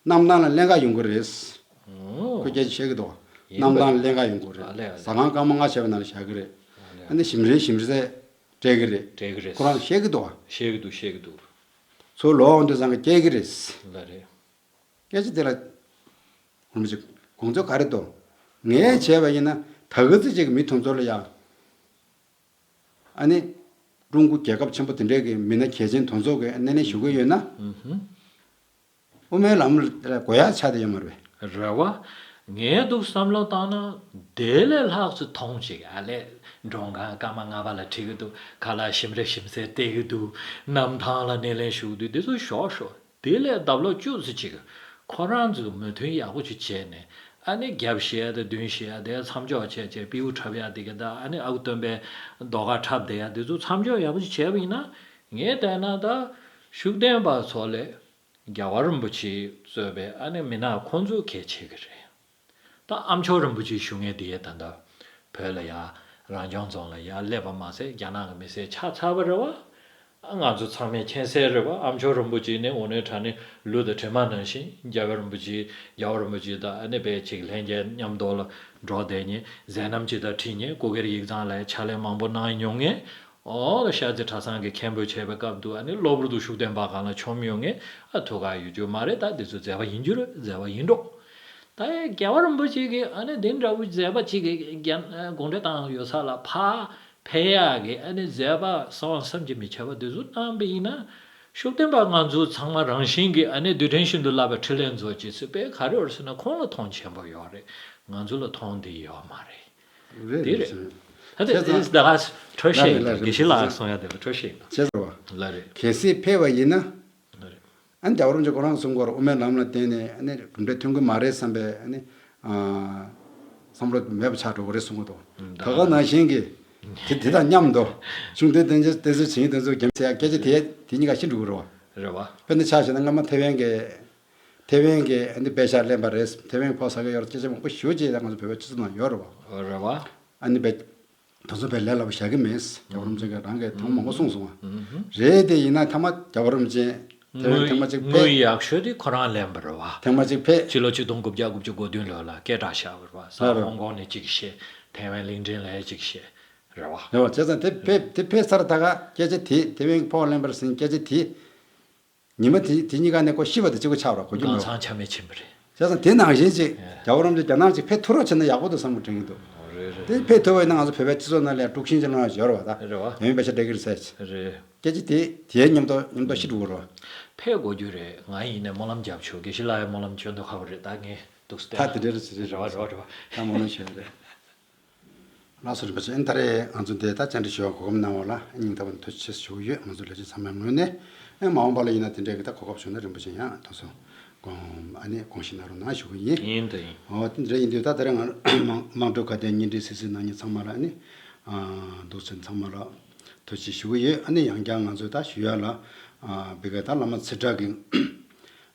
གནམ་ཐང་ལ་ལེན་ག་ཡོང་གི་རེད། ཨོ། ཁོས་སྐད་ཆ་བཤད་ཀྱི་འདུག། ཡིན་པ། གནམ་ཐང་ལ་ལེན་ག་ཡོང་གི་རེད། ཨ་ལས་ཨ་ལས། ཟ་ཁང་སྐར་མ་ལྔ་བྱས་པ་ནང་ལ་བཞག་གི་རེད། ཨ་ལས་ཨ་ཨ་ནི་ཞིམ་རལ་ཞིམ་རལ་སྤྲད་ཀྱི་རེད། སྤྲད་ཀྱི་རེད། ཁོ་རང་བཤད་ཀྱི་འདུག། བཤད་ཀྱི་འདུག། བཤད་ཀྱི་འདུག། ཚུར་ལོག་འོང་དུས་ཙང་གི་སྐྱེལ་གྱི་རེད། ལ་རེད། སྐད་ཆ་དེ་ལ། ངོ་མ་ཅིག་དགོངས་ཚུལ་ག་རེ་འདུག། ངས་བྱས་པ་ཡིན་ན་ད་ག་ཚོད་ཅིག་གི་མི་དེ་ཚོ་ལ་ཡ། ཨ་ནི། ཀྲུང་གོ་རྒྱལ་ཁབ་ཆེན་པོ་དེ་འདྲའི་གི་མི་སྣ་གལ་ཆེན་དེ་ཚོ་གི་སྣེ་ལེན་ཞུ་གི་ཡོད་ན། ཨུ་ཧུ། དབུ་མའི་ལམ་ལ་དགོས་ཡ་ཆགས་བསྡད་ཡོད་མ་རེད་པས། རེད་བ། ངས་འདུག་བསམ་བློ་བཏང་ན་དེ་ལས་ལྷག་ཙམ་མཐོང་ཅིག་ཨ་ལས། མགྲོན་ཁང་སྐར་མ་ལྔ་པ་ལ་ཁྲིད་ཀྱི་འདུག། ཁ་ལག་ཞིམ་རལ་ཞིམ་ཟས་སྟེར་གྱི་འདུག། གནམ་ཐང་ལ་སྣེ་ལེན་ཞུ་གི་འདུག། འདི་ཚོ་ཞོག་ཞོག། དེ་ལས་ལྡབ་ལོག་བཅུ་ཙམ་ཅིག་ཁོ་རང་ཚོས་མོས་མཐུན་ཡག་པོ་ཅིག་བྱས་ནས། ཨ་ནི་རྒྱབ་བཤད་ཡ་དང་མདུན་བཤད་ཡ་དེ་མཚམས་འཇོག་བྱས་བྱས། སྤྲེའུ་འཁྲབ་ཡ་དེ་ག་ད་ཨ་ནི་ཨ་ཁུ་སྟོན་པའི་ཟློས་གར་འཁྲབ་བསྡད་ཡ་དེ་ཚོ་མཚམས་འཇོག་ཡག་པོ་ཅིག་བྱས་པ་ཡིན་ན། ངས་བལྟས་ན་ད་ཤུགས་ལྡན་པ་ཚོ་ལས་རྒྱལ་བ་རིན་པོ་ཆེ་གཙོས་པའི་ཨ་ནི་མི་སྣ་ཁོང་ཚོ་གལ་ཆེ་གི་རེད། ད་ཨ་མཆོག་རིན་པོ་ཆེའི་ཞུ་མཁན་དེ་ད་ལྟ་བོད་ལ་ཡ་ རང་སྐྱོང་རྫོང་ལ་ཡར་སླེབས་པ་མ་ཟད། རྒྱ་ནག་གི་མི་སེར་ཆགས་ཚར་བ་རེད་བ། ང་ཚོ་ཚང་མས་མཁྱེན་གསལ་རེད་བ། ཨ་མཆོག་རིན་པོ་ཆེ་ནི་དངོས་གནས་དྲང་གནས་ལུགས་དང་གྲིབ་མ་ནང་བཞིན། རྒྱལ་བ་རིན་པོ་ཆེ། རྒྱལ་བ་རིན་པོ་ཆེ་དང་ཨ་ནི་དཔེ་ཅིག་ལྷན་རྒྱས་མཉམ་དུ་ལ་འགྲོགས་བསྡད་མཁན། མཛད་རྣམ་ཅིག་དང་འཁྲིལ་མཁན། སྐུ་སྒེར་ཡིག་ཚང་ལ་ཕྱག་ལས་མང་པོ་གནང་མྱོང་མཁན། ཨོ་ཤར་རྩེ་གྲྭ་ཚང་གི་མཁན་པོ་བྱས་པའི་སྐབས་དུ་ཨ་ནི་གློ་བུར་དུ་ཤུགས་ལྡན་པ་སྒང་ལ་མཆོངས་མྱོང་མཁན། ཨ་ཐུགས་ཁག་ཡོད་རྒྱུ་མ་རེད། ད་འདི་ཚོ་མཛད་པ་ཡིན་རྒྱུ་རེད། མཛད་པ་ཡིན་འགྲོ། ད་རྒྱལ་བ་རིན་པོ་ཆེ་གིས་ཨ་ནི་འདི་འདྲ་བོ་མཛད་པ་ཅིག་གི་རྒྱ་དགོངས་འགྲེལ་བཏང་ཡོད་ས་ལ་ཕར་ཕེབས་ཡག་གི་ཨ་ནི་མཛད་པ་བསམ་བསམ་གྱིས་མི་ཁྱབ་པ་འདི་ཚོ་གནང་པ་ཡིན་ན། ཤུགས་ལྡན་པ་ང་ཚོ་ཚང་མ་རང་བཞིན་གྱིས་ཨ་ནི་རྡུལ་ཕྲན་ཤིན་ཏུ་བརླག་པའི་འཕྲིན་ལས་མཛོད་ཅེས་ཟེར་བའི་ག་རེ་ཡོད་ཟེར་ན། ཁོང་ལ་མཐོང་ཆེན་པོ་ཡོད་རེད། ང་ཚོ་ལ་མཐོང་འདི་ཡོད་མ་རེད། རེད་དེ་རེད། རེད། ད་དེ་བྱས་ཙང་ད་ག་འཕྲོ་ཤེས་ལ་ཡིན། རེད་ལ་རེད། དགེ་བཤེས་ལགས་གསུང་ཡ་དེ་ལ་འཕྲོ་ཤེས་ཡིན། བྱས་ཙང་ལ་རེད། གལ་སྲིད་ཕེབས་པ་ཡིན་ན། ལ་རེད། ཨ་ནི་རྒྱལ་བ་རིན་པོ་ཆེ་ཁོ་རང་གསུང་གི་ཡོད་རེད། དབུ་མའི་ལམ་ལ་བརྟེན་ནས་ཨ་ནི་གྲུབ་འབྲས་ཐོན་གི་མ་རེད་བསམ་པའི་ཨ་ནི་ཨ་བསམ་བློ་མེད་པ་ཆགས་འགྲོ་གི་རེད་གསུང་གི་འདུག་ད་ག་ནང་བཞིན་གྱི་དེ་དེ་དང་མཉམ་དུ་གཞུང་འབྲེལ་བསྟན་འཛིན་བསྟན་འཛིན་བྱེད་མཁན་དེ་ཚོ་རྒྱ་མི་ཟེར་ཡ་སྐད་ཆ་དེ་དེ་གཉིས་ཀ་ཤི་འགྲོ་གི་རེད་བ། རེད་བ། དཔེར་ན་ཆ་བཞག་ན་སྔ་མ་ཐེ་ཝན་གྱི་ཐེ་ཝན་གྱི་ཨ་ནི་དཔེ་ཆ་ལེན་པ་རེད། ཐེ་ཝན་གྱི་ཕོགས་ཟ་གི་ཡོད་རེད། སྐད་ཆ་མང་པོ་ཞེ་པོ་ཅིག་ད་ང་ཚོ་བོད་པའི་སྤྱི་ཚོགས་ནང་ཡོད་རེད་བ། རེད་བ། ཨ་ནི་དཔེ་དེ་ཚོ་དཔེ་ལས་སླ་པོ་བཞག་གི་མེད། རྒྱལ་བ་རིན་པོ་ཆེ་གིས་རང་གིས་ཐེངས་མང་པོ་གསུངས་སོང་བ། རེད་དེ་ཡིན་ན་ཐ་མ་རྒྱལ་བ་རིན་པོ་ཆེ་ཐེ་ཝན་ཐེངས་མ་གཅིག་ཕེབས། དངུལ་ཡག་ཤོས་དེ་ཁོ་རང་ལེན་པ་རེད་བ། ཐེངས་མ་གཅིག་ཕེབས། ཕྱི་ལོ་ཆིག་སྟོང་དགུ་བརྒྱ་དགུ་བཅུ་གོ་བདུན་ལོ་ལ་སྐད་གྲགས་བཞག་པ་རེད་བ། ས་ཧོང་ཀོང་ནས་གཅིག་བཤད། ཐེ་ཝན་གླིང་ཕྲན་ལ་གཅིག་བཤད། རེད་བ། རེད་བ། བྱས་ཙང་དེ་ཕེབས་དེ་ཕེབས་ཚར་ད་ག་སྐད་ཆ་དེ་ཐེ་ཝན་གྱི་ཕོགས་ལེན་པར་ཟིན་སྐད་ཆ་དེ། ཉི་མ་དེ་དེ་གཉིས་ཀ་ནས་ཁོ་ཤི་བ་དང་གཅིག་པ་ཆགས་རོགས་གོ་རྒྱུ་མེད། ཀང་ཚང་ཆ་མེད་ཕྱིན་པ་རེད། བྱས་ཙང་དེ་ནང་བཞིན་ཅིག་ཨེ། རྒྱལ་བ་རིན་པོ་ཆེ་རྒྱ་ནག་ཅིག་ཕེབས་ཐུབ་རོགས་བྱས་ན་ཡག་པོ་འདུག་བསམ་གི་དྲན་གི་འདུག་རེད་རེད། དེ་ཕེབས་ཐུབ་པ་ཡིན་ན་ང་ཚོ་བོད་པའི་སྤྱི་ཚོགས་ནང་ལ་དཀྲུག་ཤིང་ཅིག་སློང་ཡ་ཡོད་རེད་བ་ད། རེད་བ། ཡོན་པ་ཤ་སྤྲད་གི་རེད་ཟེར་ཅིག་རེད། སྐད་ཆ་དེ་དེའི་མཉམ་དུ་མཉམ་དུ་ཤི་འགྲོ་གི་རེད་བ། ཕེབས་དགོས་རྒྱུ་རེད། ང་ཡིན་ནས་སྨོན་ལམ་རྒྱབ་ཆོག་དགེ་བཤེས་ལགས་ཡང་སྨོན་ལམ་བྱོན་མདོག་ཁ་པོ་རེད། ད་ངས་འདུག་སྟེ། ད་དེ་འདྲ་རེད་ཟེར་རེད་རེད་བ་རེད་བ་རེད་བ། ད་སྨོན་ལམ་བྱོན་རེད། ལགས་སོ། རིན་པོ་ཆེ། ཨ་ནི་ད་རེས་ང་ཚོ་འདིར་ད་བཅར་འདྲི་ཞུ་བར་གོ་སྐབས་གནང་བ་ལ་སྙིང་ཐག་པ་ནས་ཐུགས་རྗེ་ཆེ་ཞུ་གི་ཡོད། ང་ཚོ་ལས་བྱེད་ཚང་མའི་ངོས་ནས། ཨ་མ་འོངས་པ་ལ་ཡིན་ན་དེ་འདྲའི་གི་ད་གོ་སྐབས་བྱུང་ན་རིན་པོ་ཆེ་ཡང་དུས་སུ་དགོངས་ཨ་ནི་དགོངས་བཞེས་གནང་རོགས་གནང་ཞུ་གི་ཡིན། ཡིན་དང་ཡིན། འོ་དེ་འདྲ་ཡིན་དུས་ད་ད་རེས་ང་དམངས་ཁྲོད་ཁ་བརྡའི་བརྙན་འཕྲིན་གཟིགས་གཟིགས་གནང་མཁན་ཚང་མ་ལ་ཨ་ནི་ཨ་འདུག་སེ་ཚང་མ་ལ་ཐུགས་རྗེ་ཆེ་ཞུ་གི་ཡོད། ཨ་ནི་ཡང་བསྐྱར་ང་ཚོས་ད་ཞུ་ཡ་ལ་ཨ་བི་ག་ད་བླ་མ་ཚེ་བཀྲ་གི་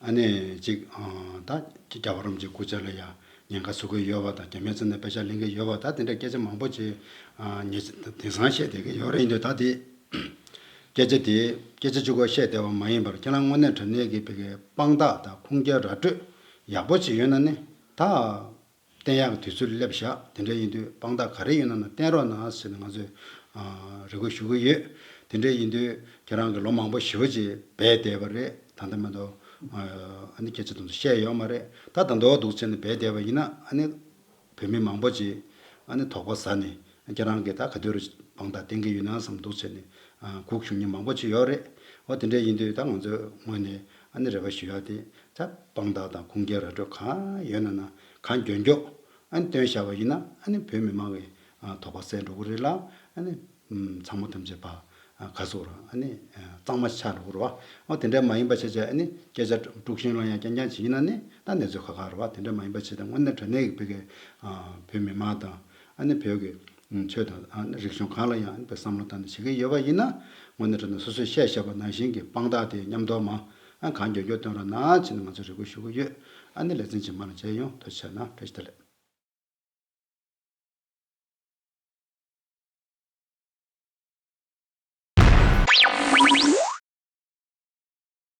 ཨ་ནི་ཅིག་ཨ་ད་རྒྱལ་བ་རིན་པོ་ཆེའི་སྐུ་ཕྱྭ་ལ་ཡ་ཉེན་ཁ་བཟོ་གི་ཡོད་པ་དང་། རྒྱ་མིའི་རྩ་ནས་དཔེ་ཆ་ལེན་གི་ཡོད་པ་དང་། དེ་འདྲ་སྐད་ཆ་མང་པོ་ཅིག་ཨ་ཉེ་དེང་སང་བཤད་བསྡད་གི་ཡོད་རེད། ཡིན་དུས་ད་དེ་སྐད་ཆ་དེ་སྐད་ཆ་གཅིག་པོ་བཤད་བསྡད་པ་མ་ཡིན་པར། ཁྱེད་རང་དངོས་གནས་དྲང་གནས་ཀྱི་བི་གའི་དཔང་རྟགས་དང་ཁུངས་སྐྱེལ་ར་སྤྲོད་ཡག་པོ་ཅིག་ཡོད་ན་ནི་ད། བསྟན་ཡག་གི་དུས་ཚོད་སླེབས་བཞག་དེ་འདྲ་ཡིན་དུས་དཔང་རྟགས་ག་རེ་ཡོད་ན་ན་བསྟན་རོགས་གནང་ཟེར་ནས་ང་ཚོས་ཨ་རེ་སྐུལ་ཞུ་གི་ཡོད། དེ་འདྲ་ཡིན་དུས་ཁྱེད་རང་གིས་ལོ་མང་པོ་ཞེ་པོ་ཅིག་འབད་བསྡད་པ་རེད། ད་ལྟ་མ་གཏོགས་ཨ་ནི་སྐད་ཆ་དེ་ཚོ་བཤད་ཡོད་མ་རེད། ད་ད་མདོ་འདུག་བྱས་ནས་འབད་བསྡད་པ་ཡིན་ན་ཨ་ནི་བོད་མི་མང་པོ་ཅིག་ཨ་ནི་དོགས་པ་ཟ་ནས་ཁྱེད་རང་གིས་ད་ག་དུས་རུ་དཔང་རྟགས་བསྟན་གི་ཡོད་ན་བསམ་འདུག་བྱས་ནས་ཨ་སྒུག་བཞུགས་མཁན་མང་པོ་ཅིག་ཡོད་རེད། འོ་དེ་འདྲ་ཡིན་དུས་ད་ང་ཚོའི་ངོས་ནས་ཨ་ནི་རེ་བ་ཞུ་ཡག་དེ། ད་དཔང་རྟགས་དང་ཁུངས་སྐྱེལ་ར་སྤྲོད་གང་ཡོད་ན་ན་གང་མགྱོགས་མགྱོགས་ཨ་ནི་བཏོན་བཞག་པ་ཡིན་ན་ཨ་ནི་བོད་མི་མང་གི་ཨ་དོགས་པ་སེལ་འགྲོ་གི་རེད་ལ། ཨ་ནི་ཨམ་ཚང་མ་ཐམས་ཅད་པ་ཨ་ག་ཟེར་ར་ཨ་ནི་ཨ་གཙང་མ་ཆགས་འགྲོ་གི་རེད་བ། འོ་དེ་འདྲ་མ་ཡིན་པ་བྱས་བྱས་ཨ་ནི་སྐད་ཆ་དཀྲུག་ཤིང་སློང་ཡ་རྐྱང་རྐྱང་ཅིག་ཡིན་ན་ནི་ད་གནས་ཚུལ་ཁག་ཁག་རེད་བ། དེ་འདྲ་མ་ཡིན་པ་བྱས་ཏེ་དངོས་གནས་དྲང་གནས་ཀྱི་བོད་ཀྱི་ཨ་བོད་མི་མང་དང་ཨ་ནི་བོད་ཀྱི་ཆོས་དང་ཨ་ནི་རིག་གཞུང་གང་ལ་ཡང་ཨ་ནི་བསམ་བློ་བཏང་ནས་བྱེད་ཀྱི་ཡོད་པ་ཡིན་ན། དངོས་གནས་དྲང་གནས་སོ་སོས་བཤད་བཞག་པ་ནང་བཞིན་གྱི་དཔང་རྟགས་དེ་མཉམ་དུ་མ་ཨ་གང་མགྱོགས་མགྱོགས་བཏོན་རོགས་གནང་བྱས་ནས་ང་ཚོས་རེ་སྐུལ་ཞུ་གི་ཡོད། ཨ་ནི་ལེ་ཚན་རྗེས་མ་ལ་མཇལ་ཡོང་། ཐུགས་རྗེ་ཆེ་གནང་། བཀྲ་ཤིས་བདེ་ལེགས།